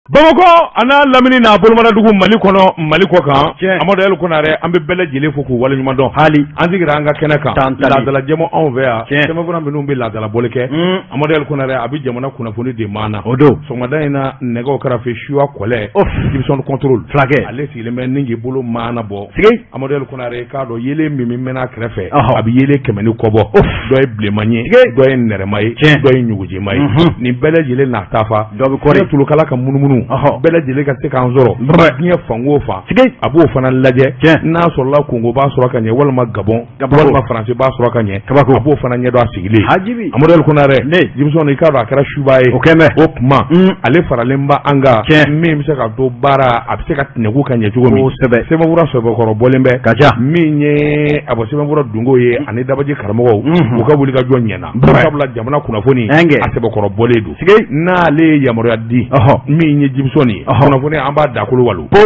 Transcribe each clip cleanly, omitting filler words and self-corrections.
Bamakɔ a n'a lamini n'a bolomadadugu, Mali kɔnɔ, Mali kɔ kan, Amadu El Konare, an bɛ bɛɛ lajɛlen fo k'u waleɲuman dɔn. Hali an sigira an ka kɛnɛ kan. Tan tali. Laadala jɛmu anw fɛ yan. Tiɲɛ. Sɛbɛnfura minnu bɛ laadala bɔli kɛ, Amadu El Konare, a bɛ jamana kunnafoni de maana. O don. Sɔgɔmada in na, nɛgɛw karafe suwa kɔlɛ, Of. Gibson contrôle. Fulakɛ. Ale sigilen bɛ ni k'i bolo maana bɔ. Sigi. Amadu El Konare, k'a dɔn yelen min mɛnna a kɛrɛfɛ, a bɛ yelen 100 ni kɔ bɔ. Dɔ ye bilenman ye, Sigi. dɔ ye nɛrɛma ye, Tiɲɛ. dɔ ye ɲugujima ye. Nin bɛɛ lajɛlen n'a ta fa. Dɔ bɛ kɔri. Diɲɛ tulukala ka munumunu, bɛɛ lajɛlen ka se k'an sɔrɔ diɲɛ fan o fan. Sigi. A b'o fana lajɛ. Tiɲɛ. N'a sɔrɔla Kongo b'a sɔrɔ ka ɲɛ, walima Gabon, Kabako. walima Faransi b'a sɔrɔ ka ɲɛ. Kabako. A b'o fana ɲɛdɔn a sigilen. Hajibi. Amadu El Konare, Ne. Gibson, i k'a dɔn a kɛra suba ye. O kɛn bɛ. O tuma, ale faralen ba an kan. Tiɲɛ. Min bɛ se ka to baara a bɛ se ka tɛnɛku ka ɲɛ cogo min. Kosɛbɛ. Sɛbɛnfura sɛbɛkɔrɔ bɔlen bɛ. Ka ca. Min ye a bɔ sɛbɛnfura dungo ye ani dabaji karamɔgɔw, u ka wuli ka jɔ ɲɛna. Sabula jamana kunnafoni, Ɛnkɛ. a sɛbɛkɔrɔ bɔlen don. Sigi. N'ale ye yamaruya di, min ye Gibson ye, kunnafoni an b'a dakolo walo. Po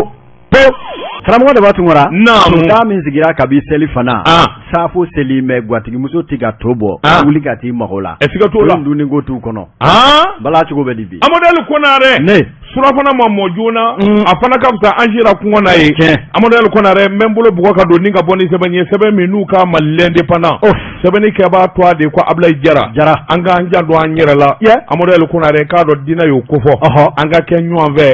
po, karamɔgɔ Daba Tunkara. Naamu. Da min sigira kabi seli fana, saafo seli mɛ, gwatigimuso tɛ ka to bɔ, wuli ka t'i mago la. Ɛ, siga t'o la. Don dunni ko t'u kɔnɔ. Bala cogo bɛ di bi? Amadu El Konare. Ne. Surafana ma mɔ joona, a fana ka fisa an sira kɔngɔ n'a ye. Tiɲɛ. Amadu El Konare, n bɛ n bolo bugɔ ka don ni ka bɔ ni sɛbɛn ye, sɛbɛn min n'u k'a ma L'Indépendant. Sɛbɛnni kɛbaa tɔgɔ de ko Abulayi Jara. Jara. An k'an janto an yɛrɛ la. Amadu El Konare, k'a dɔn diinɛ y'o kofɔ. An ka kɛ ɲɔgɔn fɛ,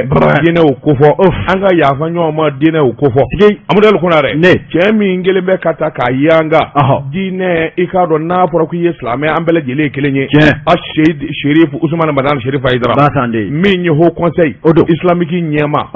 diinɛ y'o kofɔ. An ka yafa ɲɔgɔn ma, diinɛ y'o kofɔ. Sigi. Amadu El Konare, Ne. cɛ min kelen bɛ ka ta k'a yanga diinɛ, i k'a dɔn n'a fɔra k'i ye silamɛ, an bɛɛ lajɛlen ye kelen ye. Tiɲɛ. A Sherif Usumani Madani Sherif Hayidara, Basande. min ye Haut Conseil O don. islamique ɲɛma.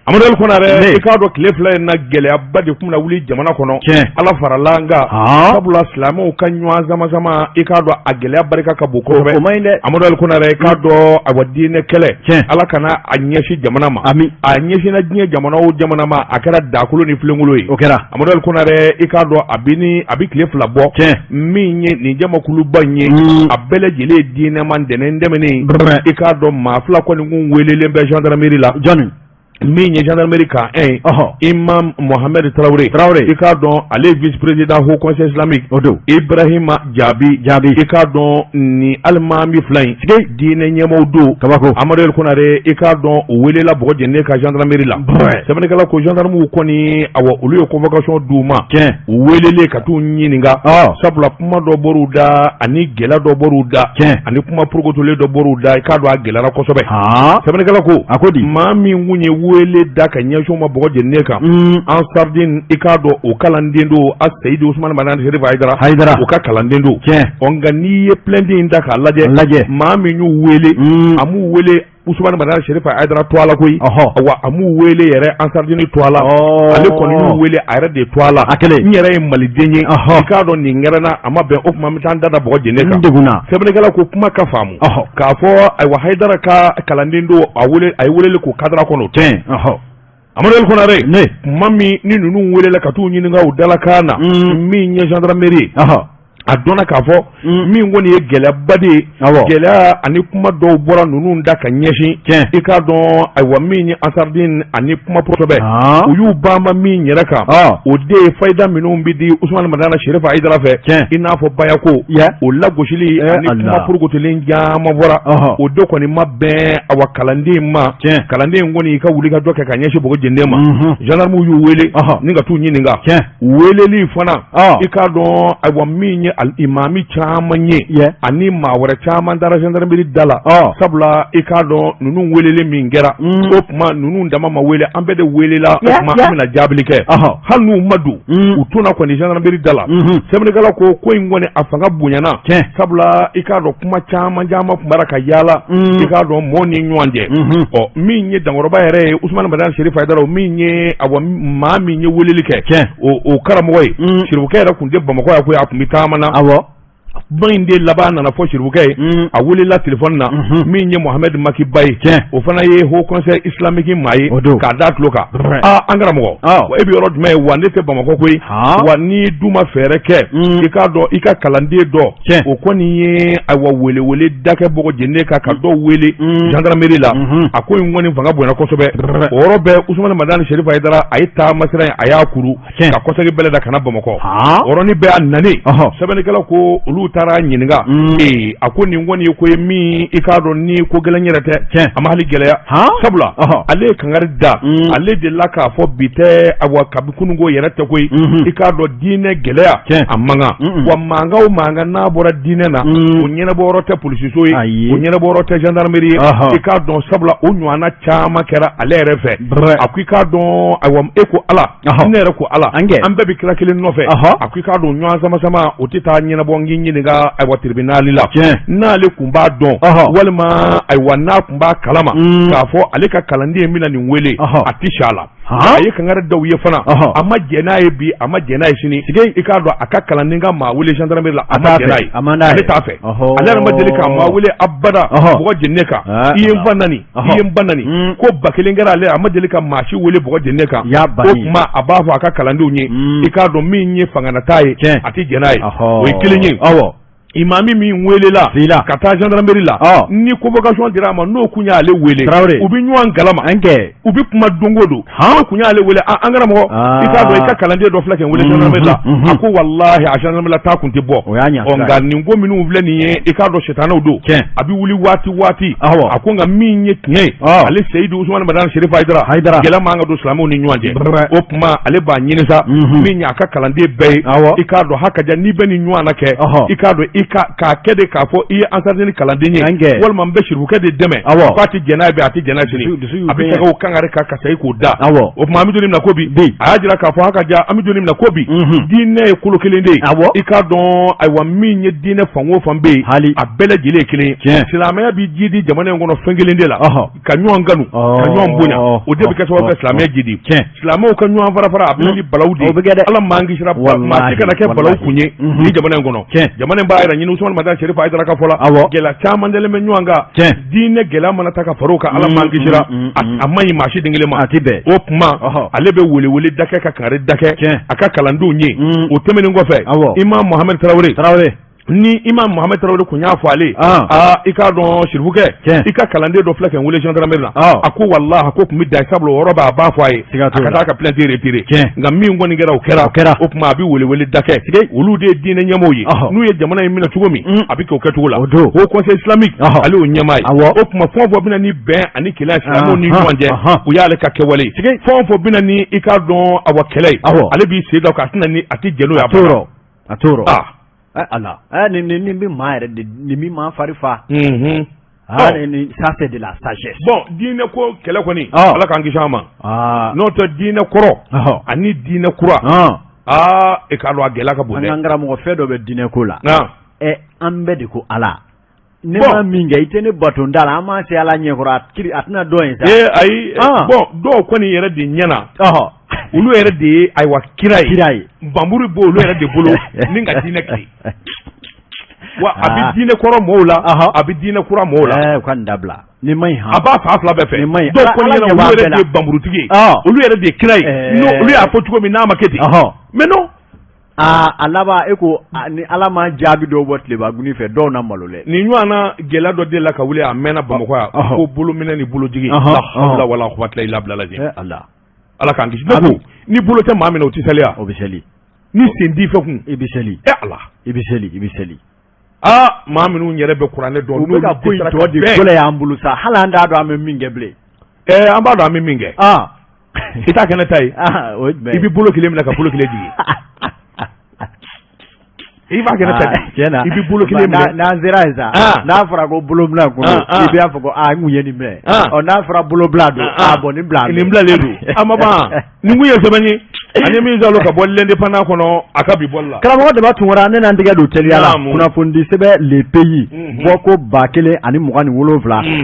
Amadu El Konare, Ne. i k'a dɔn tile 2 in na, gɛlɛyaba de tun bɛna wuli jamana kɔnɔ. Tiɲɛ. Ala farala an kan. Sabula silamɛw ka ɲɔgɔn sama sama, i k'a dɔn a gɛlɛya barika ka bon kosɛbɛ. O man ɲi dɛ. Amadu El Konare, i k'a dɔn awa diinɛ kɛlɛ, Tiɲɛ. Ala kana a ɲɛsin jamana ma. Ami. A ɲɛsinna diɲɛ jamana o jamana ma, a kɛra dakolo ni filenkolo ye. O kɛra. Amadu El Konare, i k'a dɔn a bɛ ni a bɛ tile 2 bɔ. Tiɲɛ. Min ye nin jamakuluba in ye, a bɛɛ lajɛlen ye diinɛma ntɛnɛn tɛmɛnen. I k'a dɔn maa fila kɔni kun welelen bɛ gendarmerie la. Jɔnni? Min ye gendarmerie camp 1 ye, Imam Mohamed Traoré. Traoré. I k'a dɔn ale ye vice président Haut Conseil islamique. O don. Ibrahima Jaabi. Jaabi. I k'a dɔn ni alimami fila in, Sigi. diinɛ ɲɛmaaw don. Kabako. Amadu El Konare, i k'a dɔn u welela bɔgɔ jeninen ka gendarmerie la. Sɛbɛnnikɛla ko gendarmew kɔni, awa, olu ye convocation d'u ma. Tiɲɛ. U welelen ka t'u ɲininka. Sabula kuma dɔ bɔr'u da ani gɛlɛya dɔ bɔr'u da. Tiɲɛ. Ani kuma porokotolen dɔ bɔr'u da, i k'a dɔn a gɛlɛyara kosɛbɛ. Sɛbɛnnikɛla ko A ko di? Maa min kun ye wele da ka ɲɛsin u ma bɔgɔ jeninen kan, Ansardine, i k'a dɔn o kalanden don, a Seyidi Usumani Madani Sherif Hayidara. Hayidara. O ka kalanden don. Tiɲɛ. Ɔ, nka n'i ye plainte in ta k'a lajɛ, Lajɛ. maa min y'u wele, a m'u wele Usumani Madani Sherif Hayidara tɔgɔ la koyi. Wa a m'u wele yɛrɛ Ansardine tɔgɔ la. Ale kɔni y'u wele a yɛrɛ de tɔgɔ la. A kelen. N yɛrɛ ye maliden ye. Ɔhɔ. I k'a dɔn nin kɛra n na, a ma bɛn, o tuma n bɛ taa n da da bɔgɔ jeninen N kan. degunna. Sɛbɛnnikɛla ko kuma ka faamu. K'a fɔ ayiwa Hayidara ka kalanden don, a wele, a ye weleli k'o cadre kɔnɔ, o tɛ. Tiɲɛ. Amadu El Konare, Ne. kuma min ni ninnu welela ka t'u ɲininka u dalakan na, min ye gendarmerie ye, a dɔnna k'a fɔ min kɔni ye gɛlɛyaba de ye. Gɛlɛya ani kuma dɔw bɔra ninnu da ka ɲɛsin. Tiɲɛ. I k'a dɔn ayiwa min ye Ansardine ani kuma kosɛbɛ, u y'u banba min yɛrɛ kan, o de ye fayida minnu bɛ di Usumani Madani Sherif Hayidara fɛ, Tiɲɛ. i n'a fɔ bayako, o lagosili ani Allah. kuma porokotolen caman bɔra. O de kɔni ma bɛn awa kalanden ma. Tiɲɛ. Kalanden kɔni i ka wuli ka jɔ kɛ ka ɲɛsin bɔgɔ jeninen ma. Gendarmew y'u wele ni ka t'u ɲininka. Tiɲɛ. Weleli fana, i k'a dɔn ayiwa min ye imami caman ye ani maa wɛrɛ caman taara gendarmerie da la. Sabula i k'a dɔn ninnu weleli min kɛra, o tuma ninnu dama ma wele, an bɛɛ de welela. O tuma an bɛna jaabili kɛ. Hali n'u ma don, u tonna kɔni gendarmerie da la. Sɛbɛnnikɛla ko ko in kɔni a fanga bonyana. Tiɲɛ. Sabula i k'a dɔn kuma caman caman tun b'a la ka yaala, i k'a dɔn mɔɔ ni ɲɔgɔn cɛ. Ɔ, min ye dankɔrɔba yɛrɛ ye, Usumani Madani Sherif Hayidara, o min ye awa maa min ye weleli kɛ, Tiɲɛ. o karamɔgɔ ye, Sirifukɛ yɛrɛ tun tɛ Bamakɔ yan koyi, a tun bɛ taama na. Kuma in de laban nana fɔ Sirifukɛ ye. A welela téléphone na. Min ye Mohamed Makiba ye, Tiɲɛ. o fana ye Haut Conseil islamique maa ye. O don. K'a da tulo kan. Brɛ. Aa, an karamɔgɔ, wa e bɛ yɔrɔ jumɛn ye? Wa ne tɛ Bamakɔ koyi. Wa ni du ma fɛɛrɛ kɛ, i k'a dɔn i ka kalanden dɔ, Tiɲɛ. o kɔni ye ayiwa welewele dakɛ bɔgɔ jeninen kan ka dɔw wele gendarmerie la. A ko in kɔni fanga bonyana kosɛbɛ. Brɛ. O yɔrɔ bɛɛ, Usumani Madani Sherif Hayidara, a ye taama sira in, a y'a kuru Tiɲɛ. ka kɔsegi bɛlɛ da ka na Bamakɔ. Han. O yɔrɔnin bɛɛ a nanen, Ɔhɔ. sɛbɛnnikɛla ko olu Polisiw taara ɲininka. Ee, a ko nin kɔni ye ko ye min i k'a dɔn ni ko gɛlɛn yɛrɛ tɛ, a ma hali gɛlɛya, sabula ale ye kangari da. Ale delila k'a fɔ bi tɛ, awa kabi kununko yɛrɛ tɛ koyi. I k'a dɔn diinɛ gɛlɛya a man kan wa, mankan o mankan n'a bɔra diinɛ na, o ɲɛnabɔyɔrɔ tɛ polisiso ye, o ɲɛnabɔyɔrɔ tɛ gendarmerie ye. I k'a dɔn sabula o ɲɔgɔnna caman kɛra ale yɛrɛ fɛ. A ko i k'a dɔn, ayiwa, e ko Ala, ne yɛrɛ ko Ala, an bɛɛ bɛ kira kelen nɔfɛ. A ko i k'a dɔn ɲɔgɔn sama sama o tɛ taa ɲɛnabɔ n k'i ɲininka ayiwa tribunal la. N'ale tun b'a dɔn, walima ayiwa n'a tun b'a kalama k'a fɔ ale ka kalanden bɛna nin wele, a tɛ si a la. A ye kangari da u ye fana, a ma jɛn n'a ye bi, a ma jɛn n'a ye sini. I k'a dɔn a ka kalanden ka maa wele gendarmerie la, a ma jɛn n'a ye, ale t'a fɛ. Ale yɛrɛ ma deli ka maa wele abada bɔgɔ jeninen kan. I ye n fa nani, i ye n ba nani, ko 1000 kɛra ale, a ma deli ka maa si wele bɔgɔ jeninen kan. O tuma a b'a fɔ a ka kalandenw ye, i k'a dɔn min ye fanganata ye, a tɛ jɛn n'a ye. O ye kelen ye. Imami min welela ka taa gendarmerie la, ni convocation dira a ma, n'o kun y'ale wele, u bɛ ɲɔgɔn kalama, u bɛ kuma don o don. N'o kun y'ale wele, an karamɔgɔ, i k'a dɔn i ka kalanden dɔ filɛ kɛ n wele gendarmerie la, a ko walahi a gendarmerie la taa kun tɛ bɔ. Ɔ nka nin ko minnu filɛ nin ye, i k'a dɔn sitanɛw don, a bɛ wuli waati waati. A ko nka min ye tiɲɛ ye, ale Seyidu Usumani Madani Serifu Hayidara, gɛlɛya man ka don silamɛw ni ɲɔgɔn cɛ. O tuma ale b'a ɲini sa, min ye a ka kalanden bɛɛ ye, i k'a dɔn hakaja n'i bɛ nin ɲɔgɔn na kɛ, i k'a dɔn i ka k'a kɛ de k'a fɔ i ye ansardini kalanden ye, walima n bɛ sirifukɛ de dɛmɛ, k'a tɛ jɛn n'a ye bi, a tɛ jɛn n'a ye sini, a bɛ tɛgɛ o kangari kan ka segin k'o da. O tuma an bɛ don min na ko bi, a y'a jira k'a fɔ hakaja an bɛ don min na ko bi, diinɛ ye kolo kelen de ye. I k'a dɔn ayiwa min ye diinɛ fan o fan bɛ yen, hali a bɛɛ lajɛlen ye kelen ye. Silamɛya bɛ jidi jamana in kɔnɔ fɛn kelen de la, ka ɲɔgɔn kanu, ka ɲɔgɔn bonya, o de bɛ kɛ sababu ka silamɛya jidi. Silamɛw ka ɲɔgɔn fara fara, a bɛ na ni balawu de ye. Ala m'an kisira maa si kana kɛ balawu kun ye ni jamana in kɔnɔ. Jamana in b'a yɛrɛ ɲini. Usumani Madani Serifu Hayidara ka fɔ la, gɛlɛya caman dalen bɛ ɲɔgɔn kan. Diinɛ gɛlɛya mana ta ka far'o kan, Ala m'an kisira, a man ɲi maa si den kelen ma. A tɛ bɛn. O tuma ale bɛ welewele da kɛ, ka kangari da kɛ a ka kalandenw ye. O tɛmɛnen kɔfɛ, Imam Mohamed Tarawele, ni Imam Mohamed Tarawele kun y'a fɔ ale, aa i k'a dɔn sirifukɛ, i ka kalanden dɔ filɛ ka n wele gendarmerie la, a ko walahi a ko tun bɛ da, sabula o yɔrɔ bɛɛ a b'a fɔ a ye a ka taa ka plainte retirer. Nka min kɔni kɛra, o kɛra. O tuma a bɛ welewele da kɛ. Olu de ye diinɛ ɲɛmɔgɔw ye, n'u ye jamana in minɛ cogo min, a bɛ kɛ o kɛcogo la. Haut Conseil islamique, ale y'o ɲɛmaa ye. O tuma fɛn o fɛn bɛna ni bɛn ani kelenya silamɛw ni ɲɔgɔn cɛ, o y'ale ka kɛwale ye. Fɛn o fɛn bɛna ni i k'a dɔn awa kɛlɛ ye, ale b'i sen da o kan, a tɛna ni a tɛ jɛn n'o ye. A t'o rɔ. Ala, nin nin bɛ maa yɛrɛ de, nin bɛ maa fari fa. Ah, nin ça c'est de la sagesse. Bon, diinɛ ko kɛlɛ kɔni, Ala k'an kisi a ma. N'o tɛ diinɛ kɔrɔ ani diinɛ kura, aa e k'a dɔn a gɛlɛya ka bon dɛ. An ka karamɔgɔ, fɛn dɔ bɛ diinɛ ko la. Ɛ, an bɛɛ de ko Ala. Ne ma min kɛ, i tɛ ne bato da la, an m'a se Ala ɲɛkɔrɔ, a kiri a tɛna dɔn yen sa. Ee ayi, bon, dɔw kɔni yɛrɛ de ɲɛna. Olu yɛrɛ de ye ayiwa kira ye. Kira ye. Npanmuru b'olu yɛrɛ de bolo ni ka diinɛ kiri. Wa a bɛ diinɛ kɔrɔ mɔgɔw la, a bɛ diinɛ kura mɔgɔw la. Ɛɛ, u ka nin dabila. Nin man ɲi han. A b'a fan fila bɛɛ fɛ. Nin man ɲi. Dɔw kɔni ɲɛna olu yɛrɛ de ye npanmurutigi ye. Olu yɛrɛ de ye kira ye. Olu y'a fɔ cogo min n'a ma kɛ ten. Mais non. Aa, a laban e ko ni Ala ma jaabi dɔw bɔ tilebaguni fɛ, dɔw na malo dɛ. Nin ɲɔgɔn na gɛlɛya dɔ delila ka wuli, a mɛnna Bamakɔ yan, ko bolominɛ ni bolojigin. La hawla wala quwwata illa billah. Ala, Ala k'an kisi. Ne ko ni bolo tɛ maa min na, o tɛ seli wa? O bɛ seli. Ni sen t'i fɛ kun, i bɛ seli. E Ala, i bɛ seli, i bɛ seli. Aa, maa minnu yɛrɛ bɛ kuranɛ dɔn, n'u bɛ ka ko in tɔ de gɛlɛya an bolo sa, hali an t'a dɔn an bɛ min kɛ bilen. Ɛɛ, an b'a dɔn an bɛ min kɛ. I t'a kɛ ne ta ye. O ye jumɛn ye? I bɛ bolo kelen minɛ ka bolo kelen jigin. I b'a kɛ ne ta ye. Tiɲɛ na. I bɛ bolo kelen minɛ. N'an sera yen sa, n'a fɔra ko bolomina kun don, i b'a fɔ ko aa n kun ye nin minɛ. Ɔ, n'a fɔra bolobila don, aa bon, nin bila. Nin bilalen don. A ma ban. Nin kun ye sɛbɛn ye ani min salo ka bɔ l'Indépendant kɔnɔ a ka bi bɔli la. Karamɔgɔ Daba Tunkara, ne n'an tɛgɛ don teliya la, kunnafonidi sɛbɛn Le Pays bɔ ko 1027,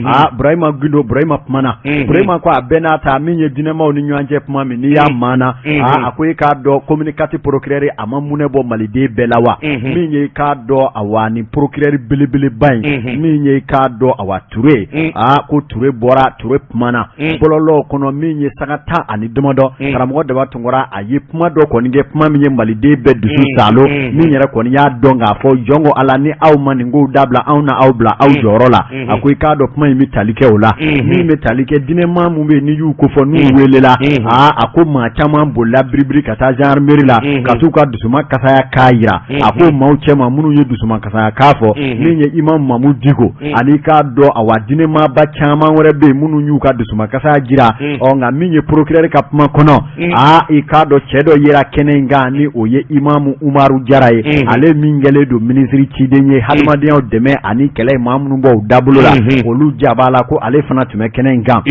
aa Burahima Gindo, Burahima kumana. Burahima ko a bɛɛ n'a ta, min ye diinɛmaw ni ɲɔgɔn cɛ kuma min n'i y'a maana, aa a ko i k'a dɔn commune 4 procureur a ma munɛ bɔ maliden bɛɛ la wa, min ye i k'a dɔn awa ni procureur belebeleba in, min ye i k'a dɔn awa Ture, aa ko Ture bɔra, Ture kumana bɔlɔlɔw kɔnɔ min ye sanga 10 ani damadɔ. Karamɔgɔ Daba Tunkara, a a ye kuma dɔ kɔni kɛ, kuma min ye maliden bɛɛ dusu saalo, min yɛrɛ kɔni y'a dɔn k'a fɔ jɔn ko Ala, ni aw ma nin kow dabila, anw na aw bila aw jɔyɔrɔ la. A ko i k'a dɔn kuma in bɛ tali kɛ o la, min bɛ tali kɛ diinɛmaa min bɛ yen n'i y'u kofɔ n'u welela. Aa, a ko maa caman bolila biribiri ka taa gendarmerie la ka t'u ka dusuma kasaya k'a jira. A ko maaw cɛma minnu ye dusuma kasaya k'a fɔ, min ye imam Mamu Diko ani k'a dɔn awa diinɛmaaba caman wɛrɛ bɛ yen minnu y'u ka dusuma kasaya jira. Ɔ nka min ye procureur ka kuma kɔnɔ, aa, i k'a dɔn cɛ dɔ yera kɛnɛ in kan, ni o ye imamu Umaru Jara ye, ale min kɛlen don minisiri ciden ye hadamadenyaw dɛmɛ ani kɛlɛ maa minnu b'o dabolo la, olu ja b'a la ko ale fana tun bɛ kɛnɛ in kan.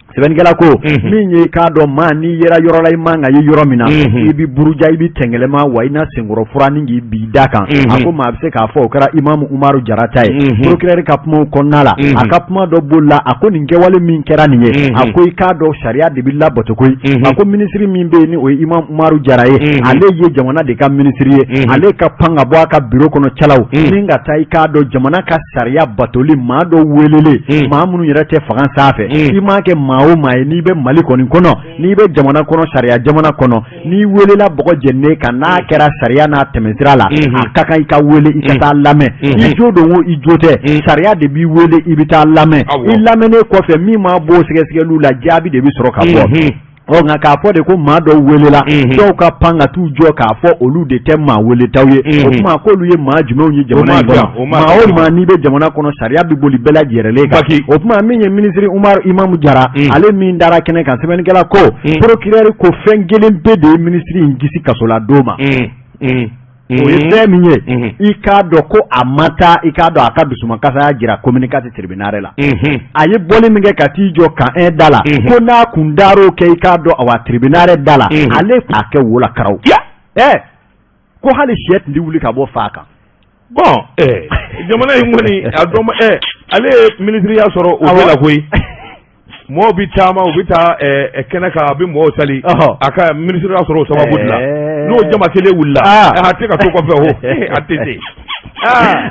Sɛbɛnnikɛla ko min ye k'a dɔn maa n'i yera yɔrɔ la i man ka ye yɔrɔ min na, i bɛ buruja, i bɛ tɛngɛlɛma wa i na senkɔrɔ fura ni k'i b'i da kan. A ko maa bɛ se k'a fɔ o kɛra imamu Umaru Jara ta ye. Procureur ka kumaw kɔnɔna la, a ka kuma dɔ bolila, a ko nin kɛwale min kɛra nin ye, a ko i k'a dɔn sariya de bɛ labato koyi. A ko minisiri min bɛ yen ni o ye imam Umaru Jara ye, ale ye jamana de ka minisiri ye, ale ka pan ka bɔ a ka biro kɔnɔ calaw ni ka taa i k'a dɔn jamana ka sariya batoli, maa dɔ welelen, maa minnu yɛrɛ tɛ fanga sanfɛ, i m'a kɛ maa o maa ye, n'i bɛ Mali kɔni kɔnɔ, n'i bɛ jamana kɔnɔ, sariya jamana kɔnɔ, n'i welela bɔgɔ jeninen kan, n'a kɛra sariya n'a tɛmɛsira la, a ka kan i ka wele, i ka taa lamɛn. I jo don o i jo tɛ, sariya de b'i wele, i bɛ taa lamɛn. I lamɛnnen kɔfɛ, min maa b'o sɛgɛsɛgɛliw la, jaabi de bɛ sɔrɔ ka bɔ. Ɔ nka k'a fɔ de ko maa dɔw welela, dɔw ka pan ka t'u jɔ k'a fɔ olu de tɛ maa weletaw ye, o tuma k'olu ye maa jumɛnw ye jamana in kɔnɔ? Maa o maa n'i bɛ jamana kɔnɔ, sariya bɛ boli bɛɛ lajɛlen kan. O tuma min ye minisiri Umaru Imamu Jara, ale min dara kɛnɛ kan, sɛbɛnnikɛla ko procureur ko fɛn kelen pe de ye minisiri in kisi kasoladon ma. O ye fɛn min ye, i k'a dɔn ko a ma taa i k'a dɔn a ka dusumakasaya jira commune 4 tribunal la. A ye bɔli min kɛ ka t'i jɔ camp 1 da la, ko n'a kun dar'o kɛ i k'a dɔn awa tribunal da la, ale a kɛ wo la karaw ɛ ko hali sɛ tun tɛ wuli ka bɔ fa kan. Bon, jamana in kɔni a dɔn ale ye minisiriya sɔrɔ o la koyi. Mɔgɔw bɛ taama, u bɛ taa kɛnɛ kan, a bɛ mɔgɔw sali, a ka minisiriya sɔrɔ o sababu de la. N'o jama kelen wulila, a tɛ ka to kɔfɛ, o a tɛ se.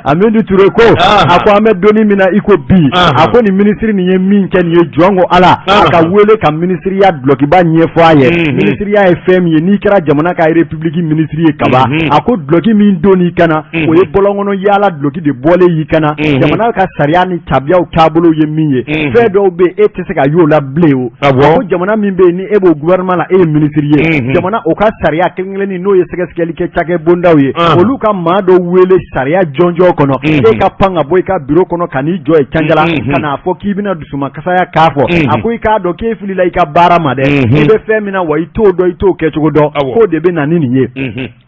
Amidu Ture ko a ko an bɛ donni min na i ko bi, a ko nin minisiri nin ye min kɛ nin ye, jɔn ko Ala, a ka wele ka minisiriya dulɔkiba ɲɛfɔ a ye. Minisiriya ye fɛn min ye, n'i kɛra jamana ka république minisiri ye kaban, a ko dulɔki min don i kan na, o ye bɔlɔnkɔnɔ yaala dulɔki de bɔlen y'i kan na. Jamana ka sariya ni tabiyaw taabolo ye min ye, fɛn dɔw bɛ e tɛ se ka y'o la bilen. O a ko jamana min bɛ yen ni e b'o gouvernement la, e ye minisiri ye, jamana o ka sariya kelen-kelennin n'o ye sɛgɛsɛgɛli kɛ cakɛ bondaw ye, olu ka maa dɔ wele sariya jɔnjɔn kɔnɔ, e ka pan ka bɔ i ka biro kɔnɔ ka n'i jɔ yen canjala ka n'a fɔ k'i bɛna dusumakasaya k'a fɔ, a ko i k'a dɔn k'e filila i ka baara ma dɛ. I bɛ fɛn min na wa, i t'o dɔn, i t'o kɛcogo dɔn, k'o de bɛ na ni nin ye.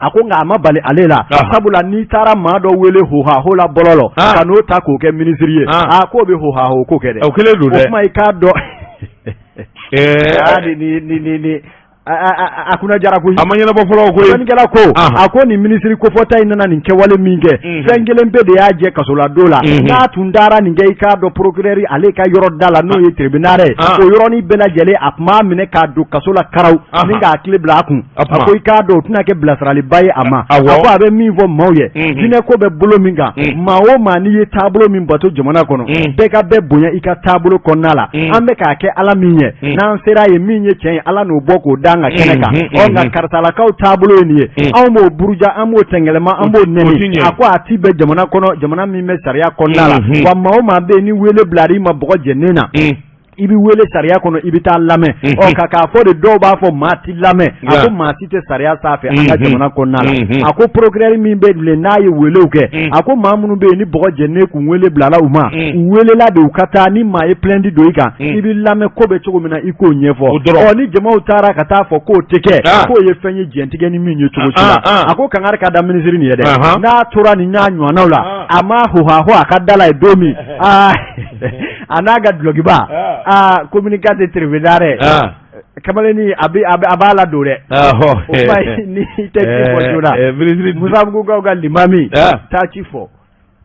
A ko nka a ma bali ale la, sabula n'i taara maa dɔ wele hohaho la bɔlɔlɔ ka n'o ta k'o kɛ minisiri ye, a k'o bɛ hohaho ko kɛ dɛ. O kelen don dɛ. O tuma i k'a dɔn ni a kunna jara koyi. A ma ɲɛnabɔ fɔlɔ koyi. Sɛbɛnnikɛla ko a ko nin minisiri kofɔta in nana nin kɛwale min kɛ, fɛn kelen pe de y'a jɛ kasoladon la. N'a tun taara nin kɛ i k'a dɔn procureur ale ka yɔrɔ da la, n'o ye tribunal ye, o yɔrɔnin bɛɛ lajɛlen a tun b'a minɛ k'a don kaso la karaw ni k'a tile bila a kun. A ko i k'a dɔn o tɛna kɛ bilasiraliba ye a ma. A ko a bɛ min fɔ maaw ye, diinɛ ko bɛ bolo min kan, maa o maa n'i ye taabolo min bato jamana kɔnɔ, bɛɛ ka bɛɛ bonya i ka taabolo kɔnɔna la. An bɛ k'a kɛ Ala min ye, n'an sera ye min ye tiɲɛ ye, Ala n'o bɔ k'o da an ka kɛnɛ kan. Ɔ nka karisalakaw taabolo ye nin ye, anw b'o buruja, an b'o tɛngɛlɛma, an b'o nɛni. A ko a ti bɛn jamana kɔnɔ, jamana min bɛ sariya kɔnɔna la. Wa maa o maa bɛ yen ni wele bilar'i ma bɔgɔ jɛnen na, i bɛ wele sariya kɔnɔ, i bɛ taa lamɛn. Ɔ ka k'a fɔ de dɔw b'a fɔ maa ti lamɛn, a ko maa si tɛ sariya sanfɛ an ka jamana kɔnɔna la. A ko procureur min bɛ bilen n'a ye welew kɛ, a ko maa minnu bɛ yen ni bɔgɔ jɛnen kun wele bilala u ma, u welela de u ka taa. Ni maa ye plainte don i kan, i bɛ lamɛn, ko bɛ cogo min na i k'o ɲɛfɔ. Ɔ ni jamaw taara ka taa fɔ k'o tɛ kɛ, k'o ye fɛn ye jɛntigɛ ni min ye cogo si la. A ko kangari ka da minisiri nin ye dɛ, n'a tora nin n'a ɲɔgɔnnaw la, a ma hohaho a ka da la ye don min, aa a n'a ka dulɔkiba, aa commune 4 tribunal kamalennin a a b'a la don dɛ. O kuma ni i tɛ ci fɔ joona, Musabugukaw ka limami taa ci fɔ.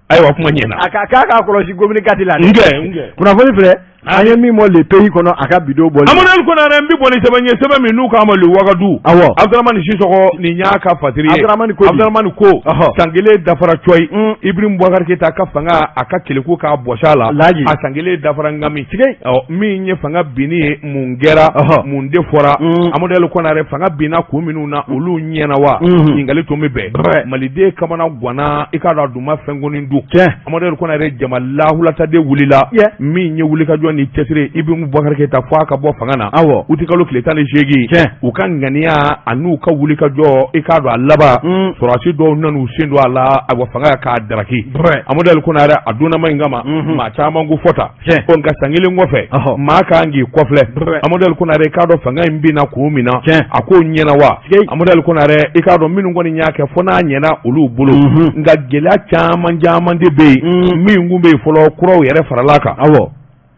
Ayiwa, kuma ɲɛna. A ka k'a k'a kɔlɔsi commune 4 la dɛ. Kunnafoni filɛ. An ye min bɔ Le Pays kɔnɔ a ka bi don bɔli. Amadu El Konare, n bɛ bɔ ni sɛbɛn ye, sɛbɛn min n'u k'a ma Le Wagadu. Awɔ. Abudramani Sisɔkɔ, nin y'a ka fasiri ye. Abudramani ko di? Abudramani ko. San kelen dafara cɔyi. Ibrahim Boubacar Keita ka fanga, a ka keleku k'a bɔsi a la. Laji. A san kelen dafara ngami. Tigɛ. Ɔ, min ye fanga binni ye, mun kɛra? Mun de fɔra? Amadu El Konare, fanga binna kun minnu na, olu ɲɛna wa? Ɲininkali tun bɛ bɛn. Maliden kamana ganna, i k'a dɔn a dun ma fɛn kɔni dun. Amadu El Konare, jama lahulata de wulila. Min ye wulikajɔ ni cɛsiri, Ibrahim Boubacar Keita fo a ka bɔ fanga na. Uti kalo tile 18. U ka ŋaniya an'u ka wulikajɔ, i k'a dɔn a laban, sɔrɔdasi dɔw nan'u sen don a la, ayiwa, fanga k'a daraki. Amadu El Konare, a donnama in kama, maa caman ko fɔta. Ɔ, nka san kelen kɔfɛ, maa kan k'i kɔfilɛ. Amadu El Konare, i k'a dɔn fanga in binna kun min na, a k'o ɲɛna wa? Amadu El Konare, i k'a dɔn minnu kɔni y'a kɛ, fo n'a ɲɛna olu bolo, nka gɛlɛya caman caman de bɛ yen min kun bɛ yen fɔlɔ, kuraw yɛrɛ farala kan.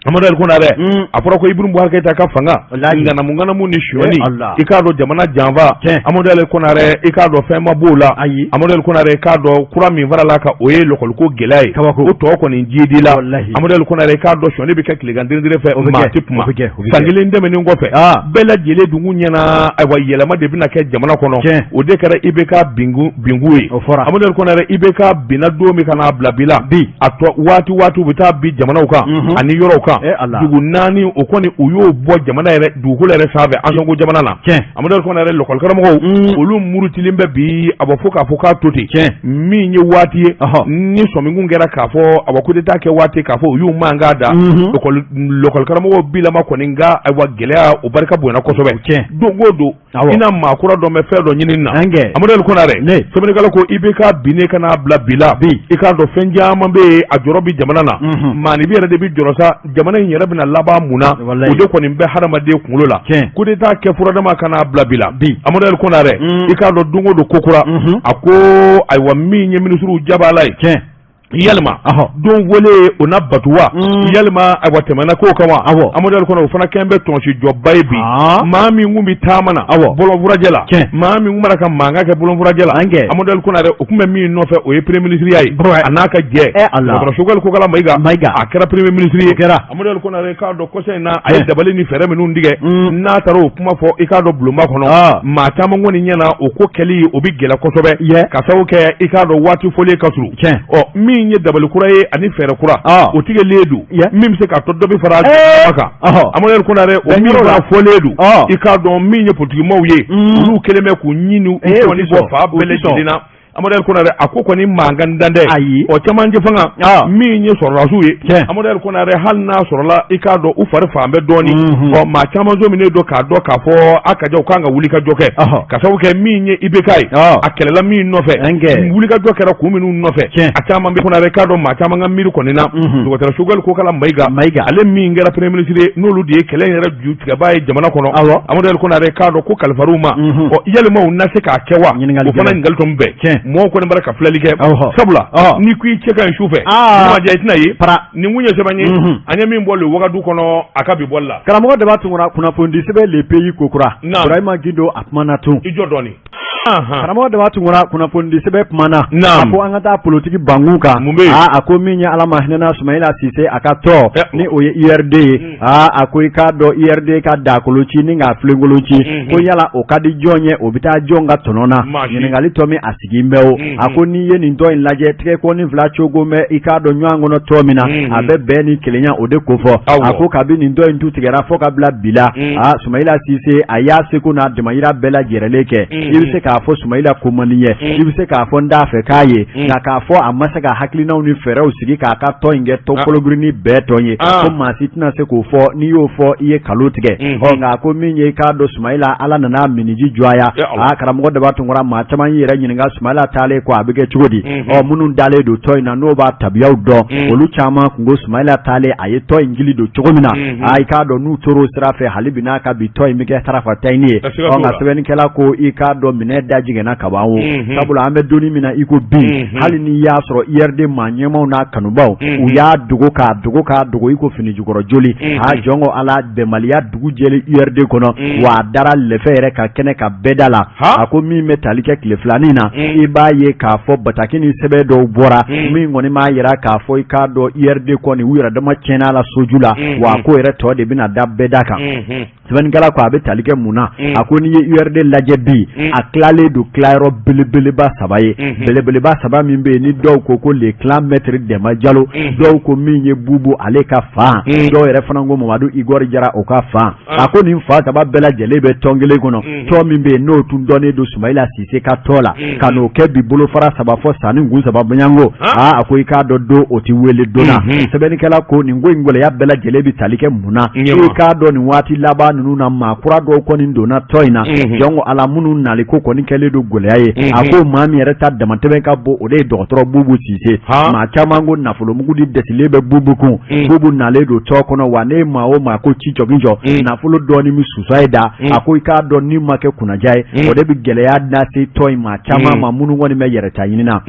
Amadu El Konare, a fɔra ko Ibrahim Boubacar Keita ka fanga ŋanamu ŋanamu ni sonyani, i k'a dɔn jamana janfa. Amadu El Konare, i k'a dɔn fɛn ma b'o la. Amadu El Konare, i k'a dɔn kura min farala kan, o ye lɔkɔliko gɛlɛya ye. O tɔ kɔni jidi la. Amadu El Konare, i k'a dɔn sonyani bɛ kɛ tilegan dirindire fɛ, maa tɛ kuma. San kelen tɛmɛnen kɔfɛ, bɛɛ lajɛlen dun ɲɛna, ayiwa, yɛlɛma de bɛna kɛ jamana kɔnɔ. O de kɛra IBK binkun ye. Amadu El Konare, IBK binna don min ka n'a bila bi la, a tɔ waati waati u bɛ taa bin jamanaw kan ani yɔrɔw kan. Dugu naani o kɔni, u y'o bɔ jamana yɛrɛ dugukolo yɛrɛ sanfɛ, an ko jamana na. Amadu El Konare, lɔkɔlikaramɔgɔw olu murutilen bɛ bi, a bɔ fo k'a fɔ k'a to ten. Min ye waati ye ni sɔminkun kɛra k'a fɔ, awa, coup d'état kɛ waati, k'a fɔ u y'u mankan da, lɔkɔlikaramɔgɔw bilama kɔni nka, ayiwa, gɛlɛya o barika bonyana kosɛbɛ. Don o don, i na maa kura dɔ bɛ fɛn dɔ ɲini na. Amadu El Konare, sɛbɛnnikɛla ko IBK binnen ka n'a bila bi la, i k'a dɔn fɛn caman bɛ yen, a jɔrɔ bɛ jamana na. Maaninfin yɛrɛ de bɛ jɔrɔ sa, jamana in yɛrɛ bɛna laban mun na? O de kɔni bɛ hadamaden kunkolo la. Coup d'état kɛ furadama ka n'a bila bi la, Amadu El Konare, i k'a dɔn don o don ko kura. A ko ayiwa, min ye minisiriw jabala ye, yalima don wele o na batu wa? Yalima, ayiwa, tɛmɛna ko kan wa? Amadu El Konare, o fana kɛn bɛ tɔnsi jɔba ye bi. Maa min kun bɛ taama na bɔlɔnfurajɛ la, maa min kun b'a ka mankan kɛ bɔlɔnfurajɛ la, Amadu El Konare, o tun bɛ min nɔfɛ, o ye premier ministre ya ye, a n'a ka jɛ dɔgɔtɔrɔ Choguel Kokala Mayiga, a kɛra premier ministre ye. Amadu El Konare, k'a dɔn kɔsa in na a ye dabali ni fɛɛrɛ minnu tigɛ, n'a taara o kuma fɔ, i k'a dɔn bulonba kɔnɔ, maa caman kɔni ɲɛna o ko kɛli o bɛ gɛlɛya kosɛbɛ, ka sababu kɛ i k'a dɔn waati fɔlen ka surun. Ɔ, min ye dabali kura ye ani fɛɛrɛ kura, o tigɛlen don, min bɛ se k'a to dɔ bɛ fara a kan. Amadu El Konare, o min fana fɔlen don, i k'a dɔn min ye politikimaw ye, olu kɛlen bɛ k'u ɲini u kɔni bɔ fan bɛɛ lajɛlen na. Amadu El Konare, a ko kɔni mankan dan tɛ. Ayi. Ɔ, cɛmancɛ fanga min ye sɔrɔdasiw ye, Amadu El Konare, hali n'a sɔrɔla i k'a dɔn u fari fan bɛ dɔɔnin. Ɔ, maa caman sɔminen don k'a dɔn k'a fɔ a ka ja u kan ka wuli ka jɔ kɛ, ka sababu kɛ min ye IBK ye, a kɛlɛla min nɔfɛ, wulikajɔ kɛra kun minnu nɔfɛ, a caman bɛ Konare, k'a dɔn maa caman ka miiri kɔni na, dɔgɔtɔrɔ Choguel Kokala Mayiga, ale min kɛra premier ministre ye, n'olu de ye kɛlɛ in yɛrɛ ju tigɛbaa ye jamana kɔnɔ. Amadu El Konare, k'a dɔn ko kalifar'u ma, ɔ, yalima u na se k'a kɛ wa? O fana ɲininkali tɔ bɛɛ, mɔgɔw kɔni b'a ka filɛli kɛ, sabula n'i ko i cɛ ka ɲi su fɛ, ma diya i tɛna ye. Nin kun ye sɛbɛn ye, an ye min bɔ Le Wagadu kɔnɔ a ka bi bɔli la. Karamɔgɔ Daba Tunkara, kunnafonidi sɛbɛn Le Pays kokura, Burahima Gindo, a kumana tun. I jɔ dɔɔnin. Karamɔgɔ Daba Tunkara, kunnafonidi sɛbɛn kumana, a ko an ka taa politiki bankun kan. A ko min ye Ala ma hinɛna Sumayila Sise, a ka tɔn ni o ye URD ye, aa, a ko i k'a dɔn URD ka dakolo ci ni k'a filenkolon ci, ko yala o ka di jɔn ye, o bɛ taa jɔn ka tɔnɔ na? Ɲininkali tɔ min a sigi bɛ o, a ko n'i ye nin tɔn in lajɛ, tigɛkɔni fila cogo bɛ i k'a dɔn ɲɔgɔn kɔnɔ tɔn min na, a bɛ bɛn ni kelenya o de kofɔ. A ko kabi nin tɔn in tu tigɛra fo ka bila bi la, aa, Sumayila Sise, a y'a seko n'a damayira bɛɛ lajɛrɛlen kɛ. I bɛ se k'a fɔ Sumayila ko man di n ye, i bɛ se k'a fɔ n t'a fɛ k'a ye, nka k'a fɔ a ma se ka hakilinaw ni fɛɛrɛw sigi k'a ka tɔn in kɛ tɔn kologirinni bɛɛ tɔn ye, ko maa si tɛna se k'o fɔ, n'i y'o fɔ i ye nkalon tigɛ. Ɔ, nka a ko min ye i k'a dɔn Sumayila, Ala nana miniji jɔya. Aa, karamɔgɔ Daba Tunkara, maa caman y'i yɛrɛ ɲininka Sumayila taalen kɔ a bɛ kɛ cogo di? Ɔ, minnu dalen don tɔn in na, n'o b'a tabiyaw dɔn, olu caman kun ko Sumayila taalen a ye tɔn in gili don cogo min na, aa, i k'a dɔn n'u tor'o sira fɛ hali bi n'a ka bi tɔn in bɛ kɛ tarafatayini ye. Ɔ, nka sɛbɛnnikɛla ko i k'a dɔn minɛ kuranɛ da jiginna kaban o, sabula an bɛ donni min na i ko bi, hali n'i y'a sɔrɔ URD maa ɲɛmaw n'a kanubaw u y'a dogo k'a dogo k'a dogo i ko fini jukɔrɔ joli, a jɔn ko Ala, bɛnbaliya dugu jɛlen URD kɔnɔ, wa a dara lɛfɛ yɛrɛ ka kɛnɛ ka bɛɛ da la. A ko min bɛ tali kɛ tile filanin na, i b'a ye k'a fɔ bataki ni sɛbɛn dɔw bɔra min kɔni b'a jira k'a fɔ i k'a dɔn URD kɔni u yɛrɛ dama tiɲɛna la soju la, wa a ko yɛrɛ tɔ de bɛna da bɛɛ da kan. Sɛbɛnnikɛla ko a bɛ tali kɛ mun na? A ko n'i ye URD lajɛ bi, a tilalen don tilayɔrɔ belebeleba saba ye, belebeleba saba min bɛ yen ni dɔw ko ko le clan maître Demba Jalo, dɔw ko min ye Bubu ale ka fan, dɔw yɛrɛ fana ko Mamadu Igor Jara o ka fan. A ko nin fan saba bɛɛ lajɛlen bɛ tɔn kelen kɔnɔ, tɔn min bɛ yen n'o tun dɔnnen don Sumayila Sise ka tɔn la, ka n'o kɛ bi bolofara saba fɔ sanni kun saba bɔɲɔgɔnko. Aa, a ko i k'a dɔn don o tɛ wele don na. Sɛbɛnnikɛla ko nin ko in gɛlɛya bɛɛ lajɛlen bɛ tali kɛ mun na? I k'a dɔn nin waati laban ninnu na, maa kura dɔw kɔni donna tɔn in na, jɔn ko Ala, minnu nali ko kɔni kɛlen don gɛlɛya ye. A ko maa min yɛrɛ ta damatɛmɛ ka bon, o de ye dɔgɔtɔrɔ Bubu Sise. Maa caman ko nafolomugu de dɛsɛlen bɛ Bubu kun, Bubu nalen don tɔn kɔnɔ, wa ne maa o maa ko ci jɔ nafolo dɔɔni bɛ susa ye da. A ko i k'a dɔn ni ma kɛ kunnaja ye, o de bɛ gɛlɛya lase tɔn in maa caman ma minnu kɔni bɛ yɛrɛta ɲini na.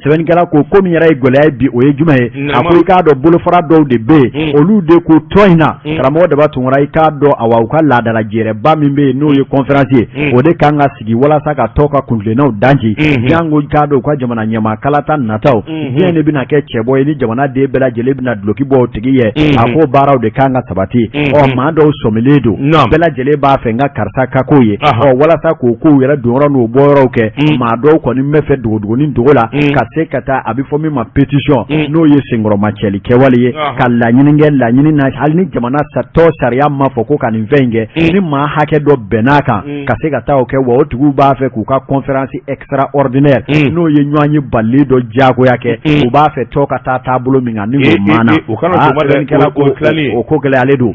Sɛbɛnnikɛla ko ko min yɛrɛ ye gɛlɛya ye bi, o ye jumɛn ye? A ko i k'a dɔn bolofara dɔw de bɛ yen, olu de ko tɔn in na, karamɔgɔ Daba Tunkara, i k'a dɔn awa u ka laadala jɛrɛba min bɛ yen n'o ye conférence ye, o de kan ka sigi walasa ka tɔn ka kuntilennaw danci, jango i k'a dɔn u ka jamana ɲɛmaa kalata nataw, diɲɛ de bɛna kɛ cɛbɔ ye ni jamana den bɛɛ lajɛlen bɛna duloki bɔ o tigi ye. A ko baaraw de kan ka sabati. Ɔ, maa dɔw sɔmilen don, bɛɛ lajɛlen b'a fɛ n ka karisa ka ko ye. Ɔ, walasa k'o kow yɛrɛ donyɔrɔ n'o bɔyɔrɔw kɛ, maa dɔw kɔni bɛ fɛ dogodogonin dogo la ka se ka taa, a bɛ fɔ min ma pétition, n'o ye senkɔrɔmacɛli kɛwale ye, ka laɲini kɛ laɲini na, hali ni jamana tɔn sariya ma fɔ ko ka nin fɛn in kɛ, ni maa hakɛ dɔ bɛnn'a kan ka se ka taa o kɛ. Wa o tigiw b'a fɛ k'u ka conférence extraordinaire, n'o ye ɲɔgɔn ye balilen dɔ diyagoya kɛ, u b'a fɛ tɔn ka taa taabolo min kan ni o maana. O ko gɛlɛyalen don.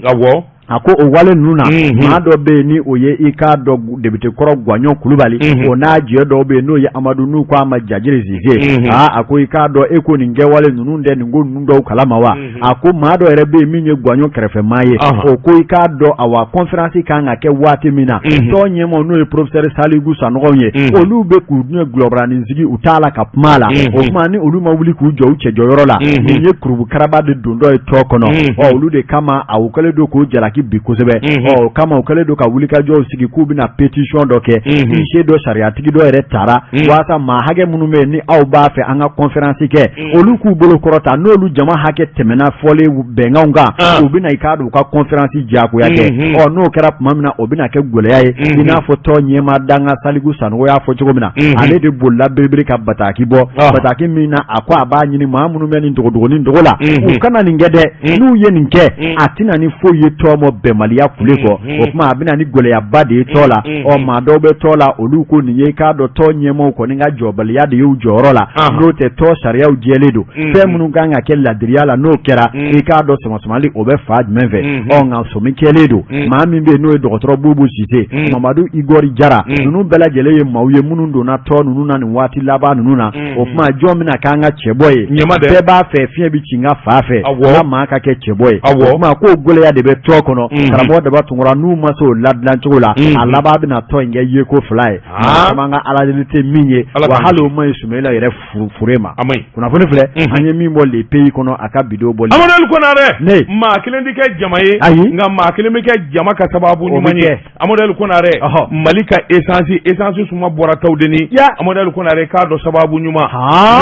A ko o wale ninnu na, maa dɔ bɛ yen ni o ye i k'a dɔn député kɔrɔ Gwaɲɔ Kulubali, o n'a jɛ dɔw bɛ yen n'o ye Amadu, n'u ko a ma Jajiri Sise. Aa, a ko i k'a dɔn e ko nin kɛwale ninnu tɛ nin ko ninnu dɔw kalama wa? A ko maa dɔ yɛrɛ bɛ yen min ye Gwaɲɔ kɛrɛfɛmaa ye, o ko i k'a dɔn awa conférence kan ka kɛ waati min na, tɔn ɲɛmaaw n'o ye professeur Saliku Sanɔgɔ ye, olu bɛ k'u dun gulɔbaranin sigi, u t'a la ka kuma a la. O tuma ni olu ma wuli k'u jɔ u cɛjɔyɔrɔ la, nin ye kurubukaraba de dontɔ ye tɔn kɔnɔ. Ɔ, olu de kama a u kɛlen don k'o jalaki bi kosɛbɛ. Ɔ, o kama u kɛlen don ka wulikajɔw sigi k'u bɛna pétition dɔ kɛ, fichier dɔ sariyatigi dɔ yɛrɛ tara walasa maa hakɛ minnu bɛ yen ni aw b'a fɛ an ka conférence kɛ, olu k'u bolo kɔrɔta. N'olu jama hakɛ tɛmɛna fɔlen bɛnkanw kan, u bɛna i k'a dɔn u ka conférence diyagoya kɛ. Ɔ, n'o kɛra tuma min na, o bɛna kɛ gɛlɛya ye, i n'a fɔ tɔn ɲɛmaa danga Saliku Sanogo y'a fɔ cogo min na, ale de bolila biribiri ka bataki bɔ, bataki min na a ko a b'a ɲini maa minnu bɛ nin dogodogonin dogo la, u kana nin kɛ dɛ. N'u ye nin kɛ, a tɛna ni foyi ye tɔn mɔ bɛnbaliya kule kɔ. O tuma a bɛna ni gɛlɛyaba de ye tɔn la. Ɔ, maa dɔw bɛ tɔn la, olu ko nin ye i k'a dɔn tɔn ɲɛmaaw kɔni ka jɔbaliya de y'u jɔyɔrɔ la, n'o tɛ tɔn sariyaw jɛlen don, fɛn minnu kan ka kɛ ladiriya la, n'o kɛra, i k'a dɔn samasamali o bɛ fa jumɛn fɛ. Ɔ, nka sɔmi kɛlen don maa min bɛ yen n'o ye dɔgɔtɔrɔ Bubu Sise, Mamadu Igor Jara, ninnu bɛɛ lajɛlen ye maaw ye minnu donna tɔn ninnu na nin waati laban ninnu na. O tuma jɔn bɛna k'an ka cɛbɔ ye? Bɛɛ b'a fɛ fiɲɛ bɛ ci n ka fa fɛ, n ka maa ka kɛ cɛbɔ ye. O tuma k'o gɛlɛya de bɛ tɔn kɔnɔ, karamɔgɔ Daba Tunkara. N'u ma se o ladilan cogo la, a laban bɛna tɔn in kɛ yeko fila ye. Caman ka aladeli tɛ min ye, wa hali o ma ɲi Sumayila yɛrɛ fure ma. Kunnafoni filɛ an ye min bɔ Le Pays kɔnɔ, a ka bidon bɔli. Amadu Konarɛ, maa kelen tɛ kɛ jama ye, ayi, nka maa kelen bɛ kɛ jama ka sababu ɲuman ye. Amadu Konarɛ, Mali ka essence suma bɔra tawudeni. Amadu Konarɛ, k'a dɔn sababu ɲuman,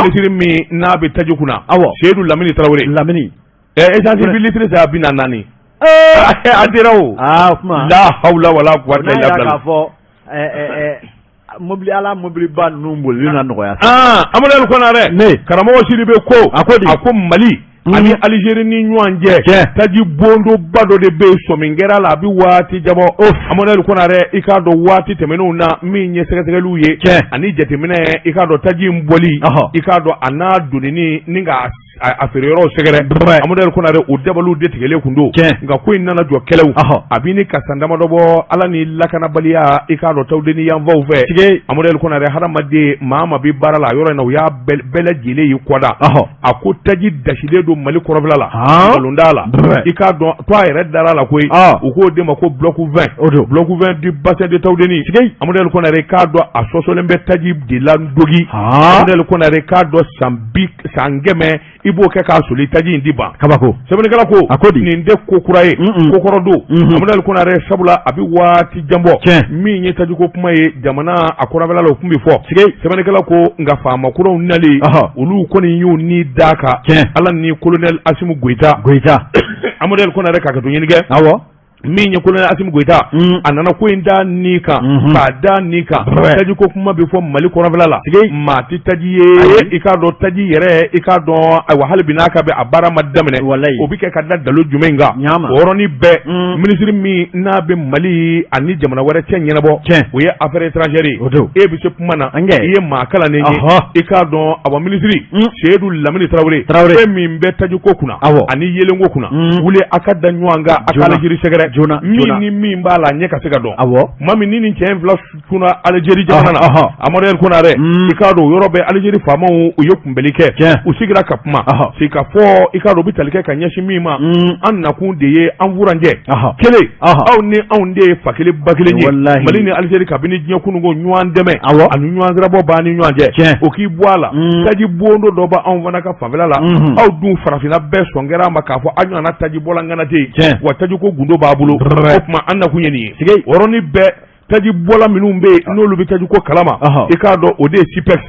minisiri min n'a bɛ taji kunna, Seyidu Lamini Tarawele. Lamini. Essence bi litre san 44. A dira o. Aa, o kuma. La hawla wala quwwata illa billah. K'a fɔ mobili ala mobiliba ninnu bolili na nɔgɔya. Amadu Konarɛ, ne karamɔgɔ Sidibe ko a ko di? A ko Mali ani Alizeri ni ɲɔgɔn cɛ, taji bondoba dɔ de bɛ yen, sɔmi kɛra la a bɛ waati jabɔ. Amadu Konarɛ, i k'a dɔn waati tɛmɛnenw na, min ye sɛgɛsɛgɛliw ye ani jateminɛ, i k'a dɔn taji in bɔli, i k'a dɔn a n'a donni ni k'a a feere yɔrɔw sɛgɛrɛ. Amadu El Konare, o dabaliw de tigɛlen kun don, nka ko in nana jɔ kɛlɛw a bɛ ni ka san damadɔ bɔ. Ala ni lakanabaliya, i k'a dɔn, Tawudeni yanfanw fɛ. Amadu El Konare, hadamaden maa ma bɛ baara la a yɔrɔ in na, u y'a bɛɛ lajɛlen y'i kɔda. A ko taji dasilen don Mali kɔrɔnfɛla la, nkalon t'a la. I k'a dɔn, to a yɛrɛ dara la koyi. U k'o de ma ko bloc 20, O don. bloc 20 du bassin de Tawudeni. Amadu El Konare, k'a dɔn, a sɔsɔlen bɛ taji de la dogi. Amadu El Konare, k'a dɔn, san bi san 100 i b'o kɛ k'a soli, taji in di ban. Kabako. Sɛbɛnnikɛla ko A ko di? Nin tɛ ko kura ye, ko kɔrɔ don. Amadu El Konare, sabula a bɛ waati jan bɔ min ye tajiko kuma ye jamana a kɔrɔnfɛla la, o tun bɛ fɔ. Sɛbɛnnikɛla ko nka faama kuraw nalen, olu kɔni y'u ni d'a kan. Ala ni colonel Asimi Goyita. Goyita. Amadu El Konare, ka to ɲini kɛ. Min ye colonel Asimi Goyita, a nana ko in da ni kan, k'a da ni kan. Tajiko kuma bɛ fɔ Mali kɔrɔnfɛla la, maa tɛ taji ye. I k'a dɔn, taji yɛrɛ, i k'a dɔn, ayiwa, hali bi n'a ka bɛ a baara ma daminɛ, o bɛ kɛ ka da dalilu jumɛn kan? O yɔrɔnin bɛɛ, minisiri min n'a bɛ Mali ani jamana wɛrɛ cɛ ɲɛnabɔ, o ye affaires étrangères ye. E bɛ se kuma na, i ye maa kalannen ye. I k'a dɔn, awa, minisiri Seyidu Lamini Tarawele, e min bɛ tajiko kunna ani yeelenko kunna, wuli a ka da ɲɔgɔn kan, a ka Alijeri sɛgɛrɛ. Joona. Min ni min b'a la, ɲɛ ka se ka dɔn. Tuma min ni nin cɛ in fila kunna Alijeri jamana na, Amadu El Konare, i k'a dɔn, o yɔrɔ bɛɛ, Alijeri faamaw, u ye kunbɛli kɛ, u sigira ka kuma sigi ka fɔ. I k'a dɔn, u bɛ tali kɛ ka ɲɛsin min ma, an nakun de ye an furancɛ kelen, aw ni anw de ye fa kelen ba kelen ye. Mali ni Alijeri, kabini diɲɛ kununko, ɲɔgɔn dɛmɛ ani ɲɔgɔn sirabɔ b'an ni ɲɔgɔn cɛ. O k'i bɔ a la, taji bondo dɔ b'anw fana ka fanfɛla la. Aw dun, farafinna bɛɛ sɔn kɛra a ma k'a fɔ aw ɲɔgɔnna tajibɔla ŋana tɛ yen, wa tajiko gundo b'a bolo. O tuma an nakun ye nin ye. O yɔrɔnin bɛɛ, taji bɔla minnu bɛ yen, n'olu bɛ tajiko kalama, i k'a dɔn, o de ye SIPEX,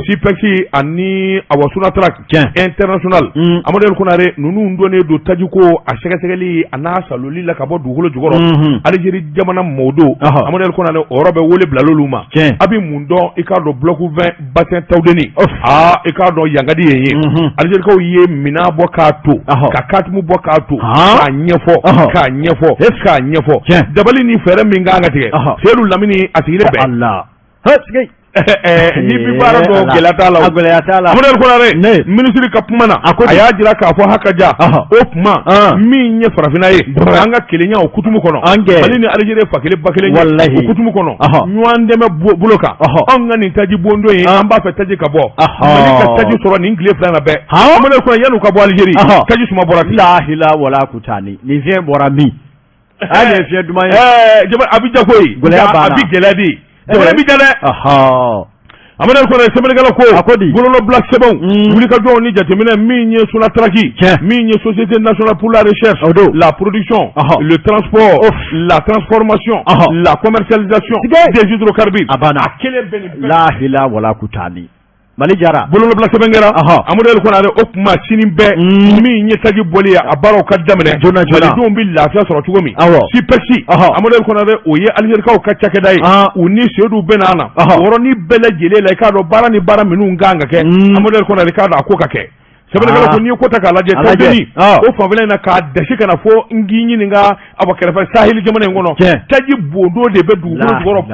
SIPEX ani awa Sonatrach International. Amadu El Konare, ninnu dɔnnen don tajiko a sɛgɛsɛgɛli a n'a saloli la ka bɔ dugukolo jukɔrɔ. Alijeri jamana mɔgɔw don. Amadu El Konare, o yɔrɔ bɛɛ, wele bilal'olu ma. A bɛ mun dɔn? I k'a dɔn, bloc 20 bassin Tawudeni, aa, i k'a dɔn, yan ka di yen ye. Alijerikaw ye minɛn bɔ k'a to, ka katimu bɔ k'a to, k'a ɲɛfɔ, k'a ɲɛfɔ, k'a ɲɛfɔ dabali ni fɛɛrɛ min kan ka tigɛ. Seyidu Lamini, a sigilen bɛɛ ni bi baara dɔn, gɛlɛya t'a la. Gɛlɛya t'a la. Amadu El Konare, minisiri ka kuma na, a y'a jira k'a fɔ haka ja. O tuma min ye farafinna ye, an ka kelenya o kutumu kɔnɔ, Mali ni Alijeri fa kelen ba kelen ye o kutumu kɔnɔ, ɲɔgɔn dɛmɛ bolo kan, anw ka nin taji bondo ye, an b'a fɛ taji ka bɔ, Mali ka taji sɔrɔ nin tile fila na bɛɛ. Amadu El Konare, yan'u ka bɔ Alijeri, taji suma bɔra ten. Lahila wala kutani, nin fiɲɛ bɔra min? A nin ye fiɲɛ duman ye. A bɛ ja koyi, a bɛ gɛlɛya de, jamana bɛ ja dɛ. Amadu El Konare, sɛbɛnnikɛla ko A ko di? Bolonɔbila sɛbɛnw, wulikajɔw ni jateminɛ min ye Sonatrach, min ye Société nationale pour la recherche, O don. la production, le transport, la transformation, la commercialisation des hydrocarbures. A banna. A kelen bɛ nin bɛɛ. Lahila wala kutani, Mali jara. Bolonɔbila sɛbɛn kɛra. Amadu El Konare, o tuma sini bɛɛ, min ye taji bɔli ye, a baaraw ka daminɛ. Joona joona. Malidenw bɛ lafiya sɔrɔ cogo min. SIPEX, Amadu El Konare, o ye Alizerikaw ka cakɛda ye. U ni Seyidu bɛ na. O yɔrɔnin bɛɛ lajɛlen la, i k'a dɔn, baara ni baara minnu kan ka kɛ, Amadu El Konare, k'a dɔn, a ko ka kɛ. Sɛbɛnnikɛla ko n'i ye ko ta k'a lajɛ, Tawudeni, o fanfɛla in na, k'a dasi ka na fo n k'i ɲininka, awa, kɛrɛfɛ saheli jamana in kɔnɔ, taji bondo de bɛ dugukolo jukɔrɔ po.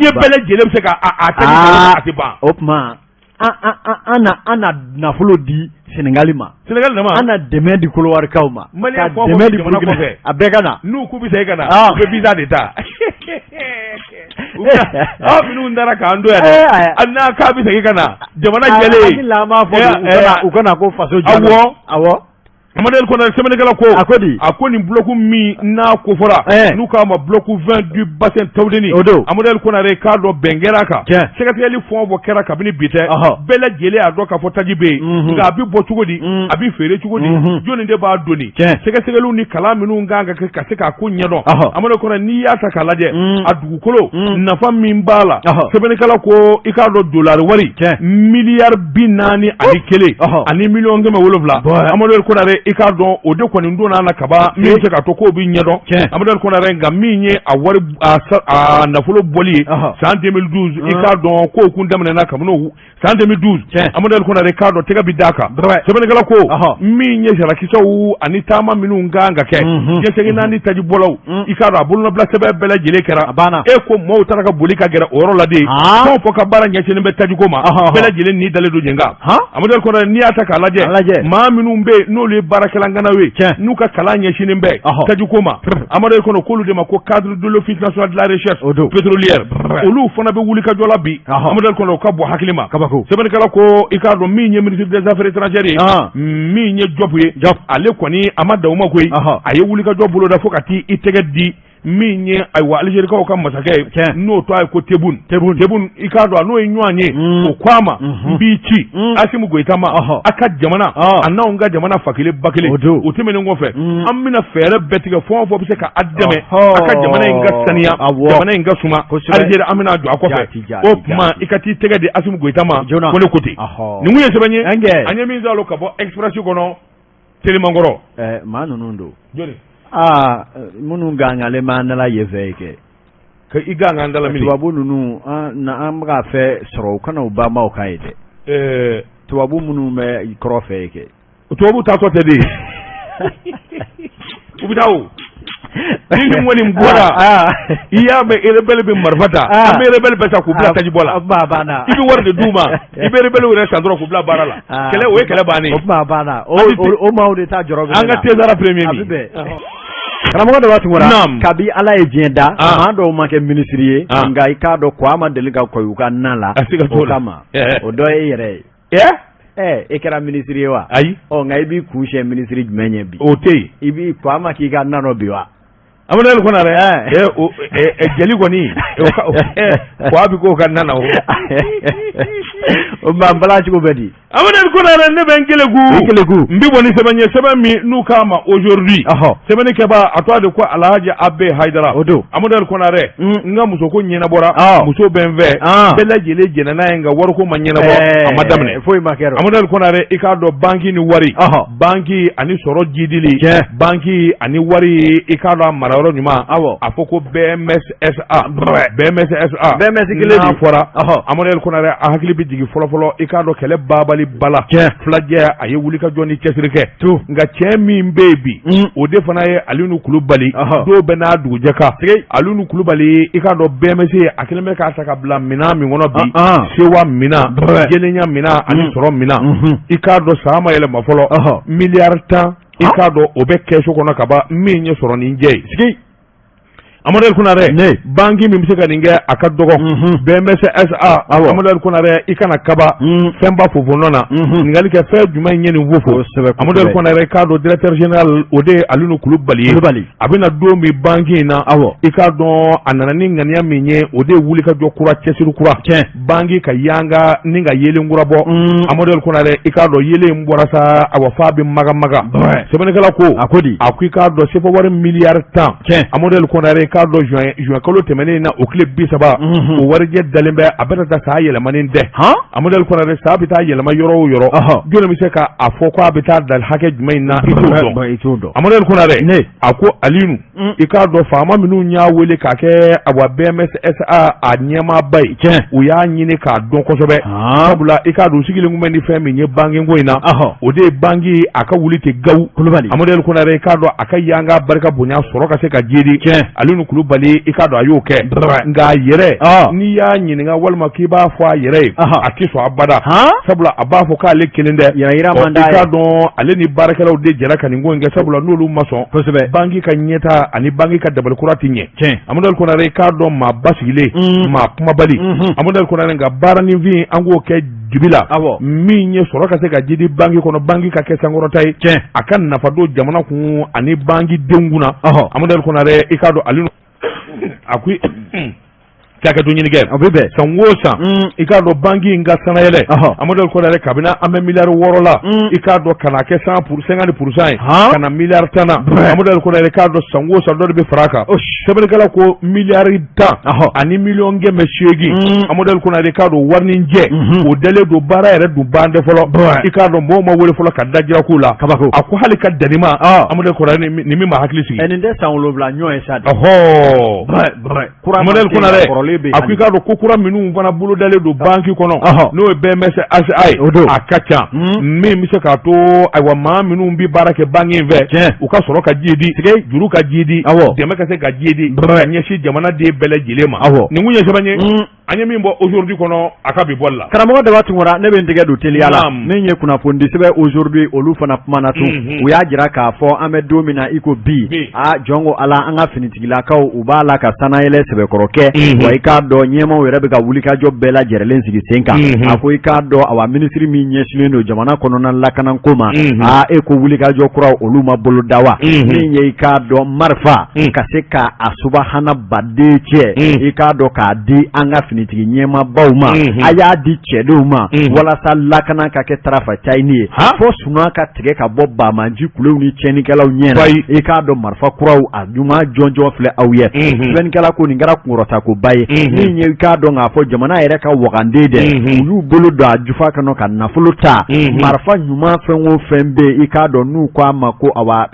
Diɲɛ bɛɛ lajɛlen bɛ se ka a taji a tɛ ban. O tuma an na nafolo di Senegali ma. Senegali ma. An na dɛmɛ di Kolowarikaw ma. Ka dɛmɛ di jamana kɔfɛ. A bɛɛ ka na. N'u k'u bɛ segin ka na, u bɛ visa de ta. Aw minnu taara k'an to yan dɛ, hali n'a k'a bɛ segin ka na jamana jɛlen. Hakili la an b'a fɔ u kana ko faso jɔ. Awɔ. Amadu El Konare, sɛbɛnnikɛla ko A ko di? A ko nin bloc min n'a ko fɔra, n'u k'a ma bloc 20 du bassin Tawudeni, O don. Amadu El Konare, k'a dɔn, bɛn kɛra a kan. Sɛgɛsɛgɛli fɛn o fɛn kɛra kabini bi tɛ, bɛɛ lajɛlen y'a dɔn k'a fɔ taji bɛ yen. Nka a bɛ bɔ cogo di? A bɛ feere cogo di? Jɔnni de b'a doni? Sɛgɛsɛgɛliw ni kalan minnu kan ka kɛ ka se k'a ko ɲɛdɔn. Amadu El Konare, n'i y'a ta k'a lajɛ, a dugukolo nafa min b'a la, sɛbɛnnikɛla ko i k'a dɔn, dolari wari miliyari 41 ani miliyɔn 700. Amadu El Konare, i k'a dɔn o de kɔni donna la kaban min bɛ se k'a to k'o bɛ ɲɛdɔn Amadu Konare, nka min ye a wari a nafolo bɔli ye san 2012, i k'a dɔn k'o kun daminɛna kabini o san 2012. Amadu Konare, k'a dɔn tɛgɛ bɛ d'a kan. Sɛbɛnnikɛla ko min ye sarakisɛw ani taama minnu kan ka kɛ diɲɛ seleke naani tajibɔlaw, i k'a dɔn a bolonɔbila sɛbɛn bɛɛ lajɛlen kɛra. E ko maaw taara ka boli ka gɛrɛ o yɔrɔ la de, fɛn o fɛn ka baara ɲɛsinnen bɛ tajiko ma, bɛɛ lajɛlen ni dalen don yen kan. Amadu Konare, n'i y'a ta k'a lajɛ, maa minnu bɛ yen n'olu ye baarakɛla ŋanaw ye, n'u ka kalan ɲɛsinnen bɛ tajiko ma, Amadu Konare k'olu de ma ko cadre de l'Office national de la recherche pétrolière, olu fana bɛ wuli ka jɔ la bi. Amadu Konare, o ka bon hakili ma. Sɛbɛnnikɛla ko i k'a dɔn min ye ministre des Affaires étrangères ye, min ye Diop ye, ale kɔni a ma dan o ma koyi, a ye wulikajɔ boloda fo ka taa i tɛgɛ di min ye, ayiwa, Alizerikaw ka masakɛ ye, n'o tɔgɔ ye ko Tebboune. Tebboune, i k'a dɔn a n'o ye ɲɔgɔn ye, o ko a ma n b'i ci Asimi Goyita ma, a ka jamana a n'anw ka jamana fa kelen ba kelen. O tɛmɛnen kɔfɛ, an bɛna fɛɛrɛ bɛɛ tigɛ, fɛn o fɛn bɛ se ka a dɛmɛ a ka jamana in ka saniya, jamana in ka suma, Alizeri an bɛna jɔ a kɔfɛ. O tuma i ka t'i tɛgɛ di Asimi Goyita ma ko ne ko ten. Nin kun ye sɛbɛn ye an ye min sɔrɔ ka bɔ Express kɔnɔ telimankɔrɔ. Maa ninnu don aa minnu gangalen b'an dala yen fɛ kɛ. Ka i gangan dala min? Tubabu ninnu, an bɛ ka fɛ sɔrɔ, u kana u banbaw k'a ye dɛ. Tubabu minnu bɛ kɔrɔ fɛ yen kɛ. Tubabu taatɔ tɛ de ye, u bɛ taa o ni nin kɔni bɔra, i y'a mɛn rebelle bɛ marifa ta, an bɛ rebelle bɛɛ ta k'u bila tajibɔ la. I bɛ wari de d'u ma, i bɛ rebelle yɛrɛ san dɔrɔn k'u bila baara la. Kɛlɛ, o ye kɛlɛ bannen. O kuma banna, o maaw de taa jɔrɔ. An ka Tezara premier min. Karamɔgɔ Daba Tunkara, kabi Ala ye diɲɛ da, maa dɔw ma kɛ minisiri ye, nka i k'a dɔn ko a ma deli ka kɔ u ka na la. O kama o dɔ ye e yɛrɛ ye. E kɛra minisiri ye wa? Ayi. Ɔ, nka i b'i kun siɲɛ minisiri jumɛn ye bi? O tɛ yen. I b'i ko a ma k'i ka na nɔ bi wa? Amadu Konare, jeli kɔni ko a bɛ k'o ka na na o. O ma bala cogo bɛ di? Amadu Konare, ne bɛ n keleku. I keleku. N bɛ bɔ ni sɛbɛn ye, sɛbɛn min n'u k'a ma Aujourd'hui. Sɛbɛnni kɛbaa, a tɔgɔ de ko Alhaji Abe Hayidara. O don. Amadu Konare, n ka musoko ɲɛnabɔra, muso bɛ n fɛ, bɛɛ lajɛlen jɛnna n'a ye, nka wariko ma ɲɛnabɔ, a ma daminɛ. Foyi ma kɛ. Amadu Konare, i k'a dɔn banki ni wari, banki ani sɔrɔ jidili, banki ani wari, i k'a dɔn a marayɔrɔ ɲuman, a fɔ ko BMSSA, BMSSA. BMS kelen. N'a fɔra, Amadu Konare, a hakili bɛ jigin fɔlɔfɔlɔ, i k'a dɔn kɛlɛ babali bala filajɛ, a ye wulikajɔ ni cɛsiri kɛ. Nka cɛ min bɛ yen bi, o de fana ye Alinu Kulubali. Dɔw bɛ n'a dugujɛ kan Alinu Kulubali, i k'a dɔn BMS a kɛlen bɛ k'a ta ka bila minɛn min kɔnɔ bi, sewa minɛn, jɛlenya minɛn ani sɔrɔ minɛn, i k'a dɔn san ma yɛlɛma fɔlɔ, miliyari 10, i k'a dɔn o bɛ kɛsu kɔnɔ ka ban, min ye sɔrɔ ni jɛ ye. Amadu Konare, banki min bɛ se ka nin kɛ, a ka dɔgɔ. BMSSA, Amadu Konare, i kana kaba fɛnba fofo nɔ na, ɲininkali kɛ fɛn jumɛn ye nin fofo. Amadu Konare, i k'a dɔn directeur général, o de ye Alinu Kulubali ye. A bɛna don min banki in na, i k'a dɔn a nana ni ŋaniya min ye, o de ye wulikajɔ kura, cɛsiri kura, banki ka yanga ni ka yelen kura bɔ. Amadu Konare, i k'a dɔn yelen in bɔra sa, awa, f'a bɛ maga maga. Sɛbɛnnikɛla ko a ko di? A ko i k'a dɔn sefa wari miliyari 10, Amadu Konare, i k'a dɔn juin kalo tɛmɛnen na, o tile 30, o warijɛ dalen bɛ, a bɛna taa saa yɛlɛmanen tɛ. Amadu Konare, saa bɛ taa yɛlɛma yɔrɔ o yɔrɔ, jɔnni bɛ se ka a fɔ k'a bɛ taa da hakɛ jumɛn in na? I t'o dɔn. Amadu Konare, a ko Alinu, i k'a dɔn faama minnu y'a wele k'a kɛ, awa, BMSSA a ɲɛmaaba ye, u y'a ɲini k'a dɔn kosɛbɛ, sabula i k'a dɔn u sigilen kun bɛ ni fɛn min ye banki ko in na, o de ye banki a ka wuli ten gawu. Kulubali. Amadu Konare, i k'a dɔn a ka yanga barika bonya, sɔrɔ ka se ka jidi. Alinu Kulubali, i k'a dɔn a y'o kɛ, nka a yɛrɛ, n'i y'a ɲininka walima k'i b'a fɔ a yɛrɛ ye, a tɛ sɔn abada, sabula a b'a fɔ k'ale kelen tɛ. I k'a dɔn ale ni baarakɛlaw de jɛra ka nin ko in kɛ, sabula n'olu ma sɔn, banki ka ɲɛta ani banki ka dabali kura tɛ ɲɛ. Amadu Konare, i k'a dɔn maa basigilen, maa kumabali, Amadu Konare, nka baaraninfin, an k'o kɛ dibi la, min ye sɔrɔ ka se ka jidi banki kɔnɔ, banki ka kɛ sankɔrɔta ye, a ka nafa don jamana kun ani banki denw kunna. Amadu Konare, i k'a dɔn ale a ko Hakɛto ɲini kɛ. A bɛ bɛn. San o san, i k'a dɔn banki in ka sanayɛlɛ, Amadu Konare, kabini an bɛ miliyari 6 la, i k'a dɔn ka na kɛ 50% ye, ka na miliyari 10 na. Amadu Konare, i k'a dɔn san o san dɔ de bɛ fara a kan. Sɛbɛnnikɛla ko miliyari 10 ani miliyɔn 800, Amadu Konare, i k'a dɔn warinijɛ o dalen don, baara yɛrɛ dun ban tɛ fɔlɔ. I k'a dɔn mɔgɔw ma wele fɔlɔ ka dajira k'u la. Kabako. A ko hali ka danni ma, Amadu Konare, nin min ma hakili sigi. Nin tɛ san 7 ɲɔgɔn ye sa. Amadu Konare, a ko i k'a dɔn ko kura minnu fana bolodalen don banki kɔnɔ, n'o ye BMSHA ye, a ka ca, min bɛ se k'a to, ayiwa, maa minnu bɛ baara kɛ banki in fɛ, u ka sɔrɔ ka jiidi, juru ka jiidi, dɛmɛ ka se ka jiidi ka ɲɛsin jamanaden bɛɛ lajɛlen ma. Nin kun ye sɛbɛn ye an ye min bɔ Aujourd'hui kɔnɔ a ka bi bɔli la. Karamɔgɔ Daba Tunkara, ne bɛ n tɛgɛ don teliya la. Min ye kunnafonidi sɛbɛn Aujourd'hui, olu fana kumana tun. U y'a jira k'a fɔ an bɛ don min na i ko bi, aa, jɔn ko Ala, an ka finitigilakaw, u b'a la ka sanayɛlɛ sɛbɛkɔrɔ kɛ. Wa i k'a dɔn ɲɛmaaw yɛrɛ bɛ ka wulikajɔ bɛɛ lajɛlen sigi sen kan. A ko i k'a dɔn, awa, minisiri min ɲɛsinnen don jamana kɔnɔna lakanako ma, aa, e ko wulikajɔ kuraw olu ma bolo da wa? Min ye i k'a dɔn marifa ka se ka a subahana baden cɛ, i k'a dɔn k'a di an ka finitigi ɲɛmaabaw ma, a y'a di cɛdenw ma walasa lakana ka kɛ tarafa cayini ye, fo sunan ka tigɛ ka bɔ banbaanci kulew ni tiɲɛnikɛlaw ɲɛ na. I k'a dɔn marifa kuraw a ɲuman jɔnjɔn filɛ aw ye. Sɛbɛnnikɛla ko nin kɛra kunkɔrɔtakoba ye. Min ye i k'a dɔn k'a fɔ jamana yɛrɛ ka wagande dɛ, u y'u bolo don a jufa kɔnɔ ka nafolo ta. Marifa ɲuman fɛn o fɛn bɛ yen, i k'a dɔn n'u ko a ma ko awa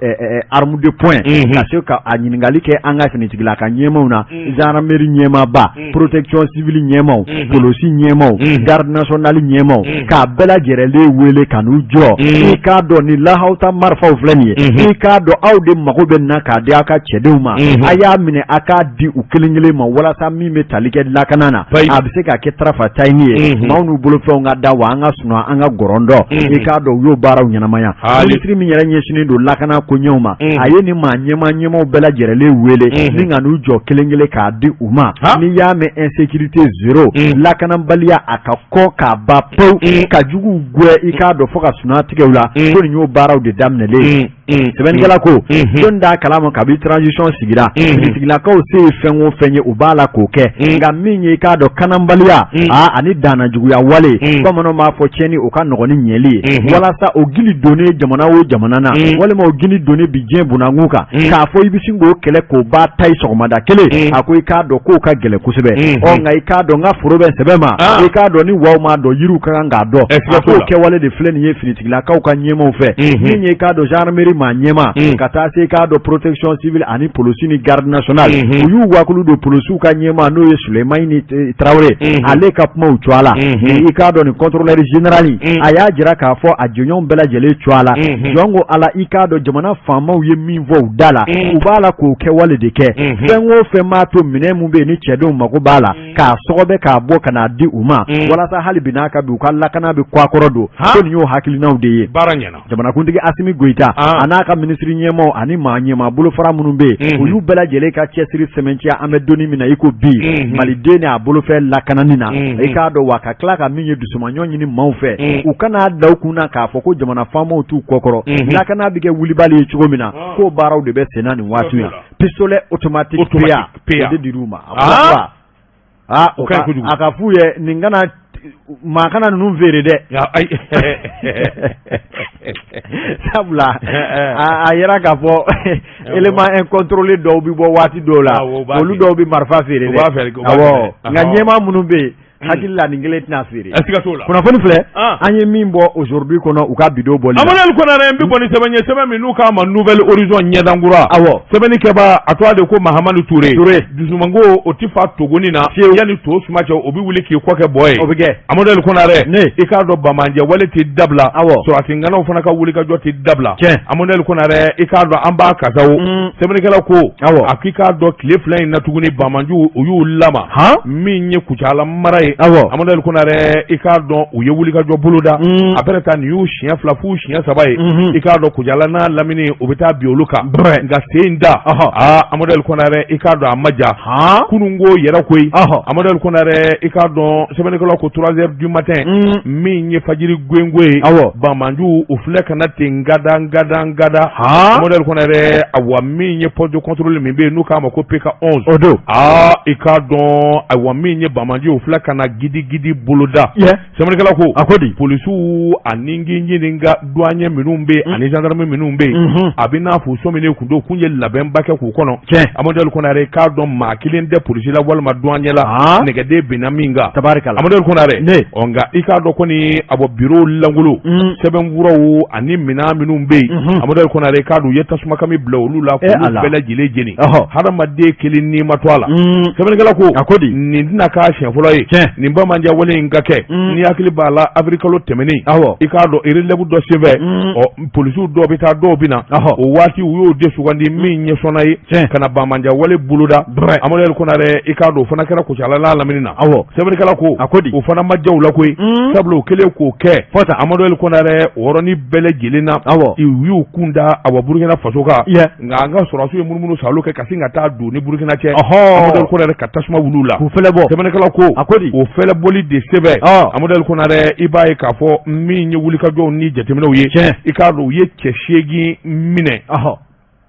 arme de poing, ka se ka a ɲininkali kɛ an ka finitigilaka ɲɛmaaw na, gendarmerie ɲɛmaaba, protection civile ɲɛmaaw, polisi ɲɛmaaw, garde nationale ɲɛmaaw, k'a bɛɛ lajɛlen wele ka n'u jɔ. I k'a dɔn ni lahawuta marifaw filɛ nin ye, i k'a dɔn aw de mago bɛ na k'a di aw ka cɛdenw ma, a y'a minɛ a k'a di u kelen kelen ma, walasa min bɛ tali kɛ lakana na, a bɛ se ka kɛ tarafa tayini ye, maaw n'u bolofɛnw ka da wa an ka sunɔgɔ, an ka gɔrɔndɔ. I k'a dɔn u y'o baaraw ɲɛnamaya. Minisiri min yɛrɛ ɲɛsinnen don lakana koɲɛw ma, a ye nin maa ɲɛmaa ɲɛmaaw bɛɛ lajɛlen wele ni ka n'u jɔ kelen kelen k'a di u ma. N'i y'a mɛn insécurité zéro, lakanabaliya a ka kɔ k'a ban pewu, ka juguw gɛn, i k'a dɔn fo ka sunɔgɔ tigɛ u la, ko nin y'o baaraw de daminɛlen ye. Sɛbɛnnikɛla ko jɔn d'a kalama kabi transition sigira, finitigilakaw se ye fɛn o fɛn ye, u b'a la k'o kɛ. Nka min ye i k'a dɔn kananbaliya ani dannajuguya wale, bamananw b'a fɔ tiɲɛni o ka nɔgɔn ni ɲɛli ye, walasa o gili donnen jamana o jamana na, walima o gili donnen bi diɲɛ bunakun kan, k'a fɔ i bɛ sin k'o kɛlɛ k'o ba ta i sɔgɔmada kelen, a ko i k'a dɔn k'o ka gɛlɛn kosɛbɛ. Ɔ nka i k'a dɔn n ka foro bɛ sɛbɛ ma, i k'a dɔn ni waw m'a dɔn, yiriw ka kan k'a dɔn. A k'o kɛwale de filɛ nin ye finitigilakaw ka ɲɛmaaw fɛ. Min ye i k'a dɔn gendarmerie maa ɲɛmaa, ka taa se i k'a dɔn protection civile ani polisi ni garde nationale, u y'u wakulu don polisiw ka ɲɛmaa, n'o ye Sulemani Tarawele, ale ka kumaw cogoya la. I k'a dɔn nin contrôleur général, a y'a jira k'a fɔ a jɔɲɔgɔn bɛɛ lajɛlen cogoya la. Jɔn ko Ala, i k'a dɔn jamana faamaw ye min fɔ u da la, u b'a la k'o kɛwale de kɛ. Fɛn o fɛn b'a to minɛn min bɛ yen ni cɛdenw mago b'a la, k'a sɔgɔbɛ k'a bɔ ka n'a di u ma, walasa hali bi n'a ka bi u ka lakana bɛ kɔ a kɔrɔ don, ko nin y'o hakilinaw de ye. Baara ɲɛna. Jamanakuntigi Asimi Goyita, a n'a ka minisiri ɲɛmaaw ani maa ɲɛmaa bolofara minnu bɛ yen, u y'u bɛɛ lajɛlen ka cɛsiri sɛmɛntiya an bɛ donni min na i ko bi, maliden ni a bolofɛn lakanani na. I k'a dɔn wa ka tila ka min ye dusumaɲɔ ɲini maaw fɛ, u kana da u kun na k'a fɔ ko jamana faamaw t'u kɔkɔrɔ. Lakana bɛ kɛ wulibali ye cogo min na, k'o baaraw de bɛ senna nin waati in. Pistolet automatique PA, o de dir'u ma. Aa, o ka ɲi kojugu. A ka f'u ye nin kana maa kana ninnu feere dɛ, sabula a yɛrɛ k'a fɔ élément incontrôlé dɔw bɛ bɔ waati dɔw la, olu dɔw bɛ marifa feere dɛ. Awɔ, nka ɲɛmaa minnu bɛ yen, hakili la nin kelen tɛna feere. Siga t'o la. Kunnafoni filɛ an ye min bɔ Aujourd'hui kɔnɔ u ka bidon bɔli la. Amadu Konare, n bɛ bɔ ni sɛbɛn ye, sɛbɛn min n'u k'a ma Nouvel Horizon, ɲɛdankura. Sɛbɛnni kɛbaa, a tɔgɔ de ko Mahamadu Ture. Ture. Dusumango o ti fa togoni na. Fiyewu. Yanni to suma cɛ, o bɛ wuli k'i kɔ kɛ bɔ ye. O bɛ kɛ. Amadu Konare. Ne. I k'a dɔn bamanjɛ wale tɛ dabila. Sɔrɔdasiŋanaw fana ka wulikajɔ tɛ dabila. Tiɲɛ. Amadu Konare, i k'a dɔn an b'a kasaw. Sɛbɛnnikɛla ko. A k'i k'a dɔn tile 2 in na tuguni, bamanjiw u y'u lama. Min ye Kucala mara ye. Konare, Amadu El Konare, i k'a dɔn u ye wulikajɔ boloda a bɛrɛ taa nin y'u siɲɛ 2 f'u siɲɛ 3 ye. I k'a dɔn Kucala n'a lamini u bɛ taa bin olu kan, nka sen in da, aa, Amadu El Konare, i k'a dɔn a ma ja kununko yɛrɛ koyi. Amadu El Konare, i k'a dɔn sɛbɛnnikɛlaw ko 3 heures du matin, min ye fajiri gwengo ye, banbaanciw u filɛ ka na ten gada gada gada. Amadu El Konare, awa, min ye poste de contrôle min bɛ yen n'u k'a ma ko PK 11, o don, aa, i k'a dɔn, ayiwa, min ye banbaanciw filɛ ka na gidi gidi boloda. Sɛbɛnnikɛla ko a ko di? Polisiw ani ɲini ka douanier minnu bɛ yen ani gendarme minnu bɛ yen, a bɛ n'a fɔ sɔminen kun don, kun ye labɛnba kɛ k'u kɔnɔ. Amadu El Konare, k'a dɔn maa kelen tɛ polisi la walima douanier la, nɛgɛden binna min kan. Tabarikala. Amadu El Konare, ɔ, nka i k'a dɔn kɔni, a bɔ biro lankolon, sɛbɛnfuraw ani minɛn minnu bɛ yen, Amadu El Konare, k'a dɔn u ye tasuma kami bila olu la k'olu bɛɛ lajɛlen jeni, hadamaden kelen ni ma to a la. Sɛbɛnnikɛla ko a ko di? Nin tɛna k'a siɲɛ fɔlɔ ye nin banbaanci wale in ka kɛ. N'i hakili b'a la, avril kalo tɛmɛnen, i k'a dɔn relève dɔ senfɛ, ɔ, polisiw dɔw bɛ taa, dɔw bɛ na, o waati u y'o de sugandi min ɲɛsɔnna ye ka na banbaanci wale boloda. Amadu El Konare, i k'a dɔn o fana kɛra Kucala n'a lamini na. Sɛbɛnnikɛla ko a ko di? O fana ma diya u la koyi, sabula u kɛlen k'o kɛ, Amadu El Konare, o yɔrɔnin bɛɛ lajɛlen na u y'u kun da, awa, Burukina faso kan. Nka an ka sɔrɔdasiw ye munumunu saalo kɛ ka sin ka taa don ni Burukina cɛ, Amadu El Konare, ka tasuma wuli u la k'u fɛlɛ bɔ. Sɛbɛnnikɛla ko a ko di? O fɛlɛbɔli de senfɛ, Amadu El Konare, i b'a ye k'a fɔ min ye wulikajɔw ni jateminɛw ye, i k'a dɔn u ye cɛ 8 minɛ.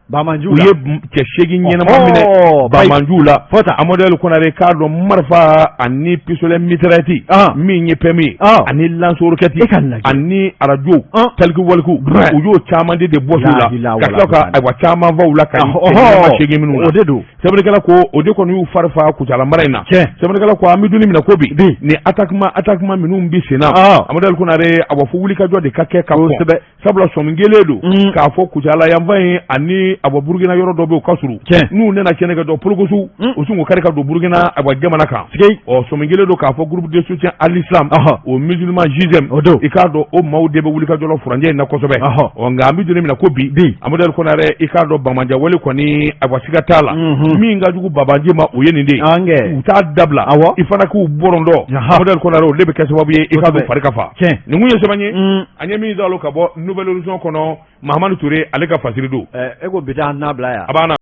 Banbaanciw u ye cɛ 8 ɲɛnama minɛ banbaanciw la. Amadu El Konare, k'a dɔn marifa ani pistolet mitraillette min ye PM ye, ani lance-roquette ani arajo talkie-walkie, u y'o caman de bɔsi u la ka tila ka, ayiwa, caman faw la ka ɲɛnama 8 minnu na. O de don. Sɛbɛnnikɛla ko o de kɔni y'u fari fa Kucala mara in na. Sɛbɛnnikɛla ko an bɛ don min na ko bi, ni attaquement minnu bɛ sen na, Amadu El Konare, a bɔ fo wulikajɔ de ka kɛ ka kɔn, sabula sɔmi kelen don k'a fɔ Kucala yanfan in ani a bɔ Burukina yɔrɔ dɔ bɛ yen, u ka surun. N'u nana tiɲɛni kɛ dɔrɔn, polokosu u sin k'u kari ka don Burukina, awa, jamana kan. Ɔ, sɔmi kelen don k'a fɔ groupe de soutien à l'islam au musulman GISEM, o don, i k'a dɔn o maaw de bɛ wulikajɔ la furancɛ in na kosɛbɛ. Ɔ, nka an bɛ don min na ko bi, Amadu El Konare, i k'a dɔn banbaanci wale kɔni, awa, siga t'a la, min ka jugu banbaanci ma, o ye nin de ye, u t'a dabila, i fana k'u bɔrɔndɔ. Amadu El Konare, o de bɛ kɛ sababu ye i k'a dɔn fari ka fa. Nin kun ye sɛbɛn ye an ye min zalo ka bɔ Nouvel Horizon kɔnɔ, Mahamadu Ture ale ka fasiri don. E ko bi taa n'a bila yan. A banna.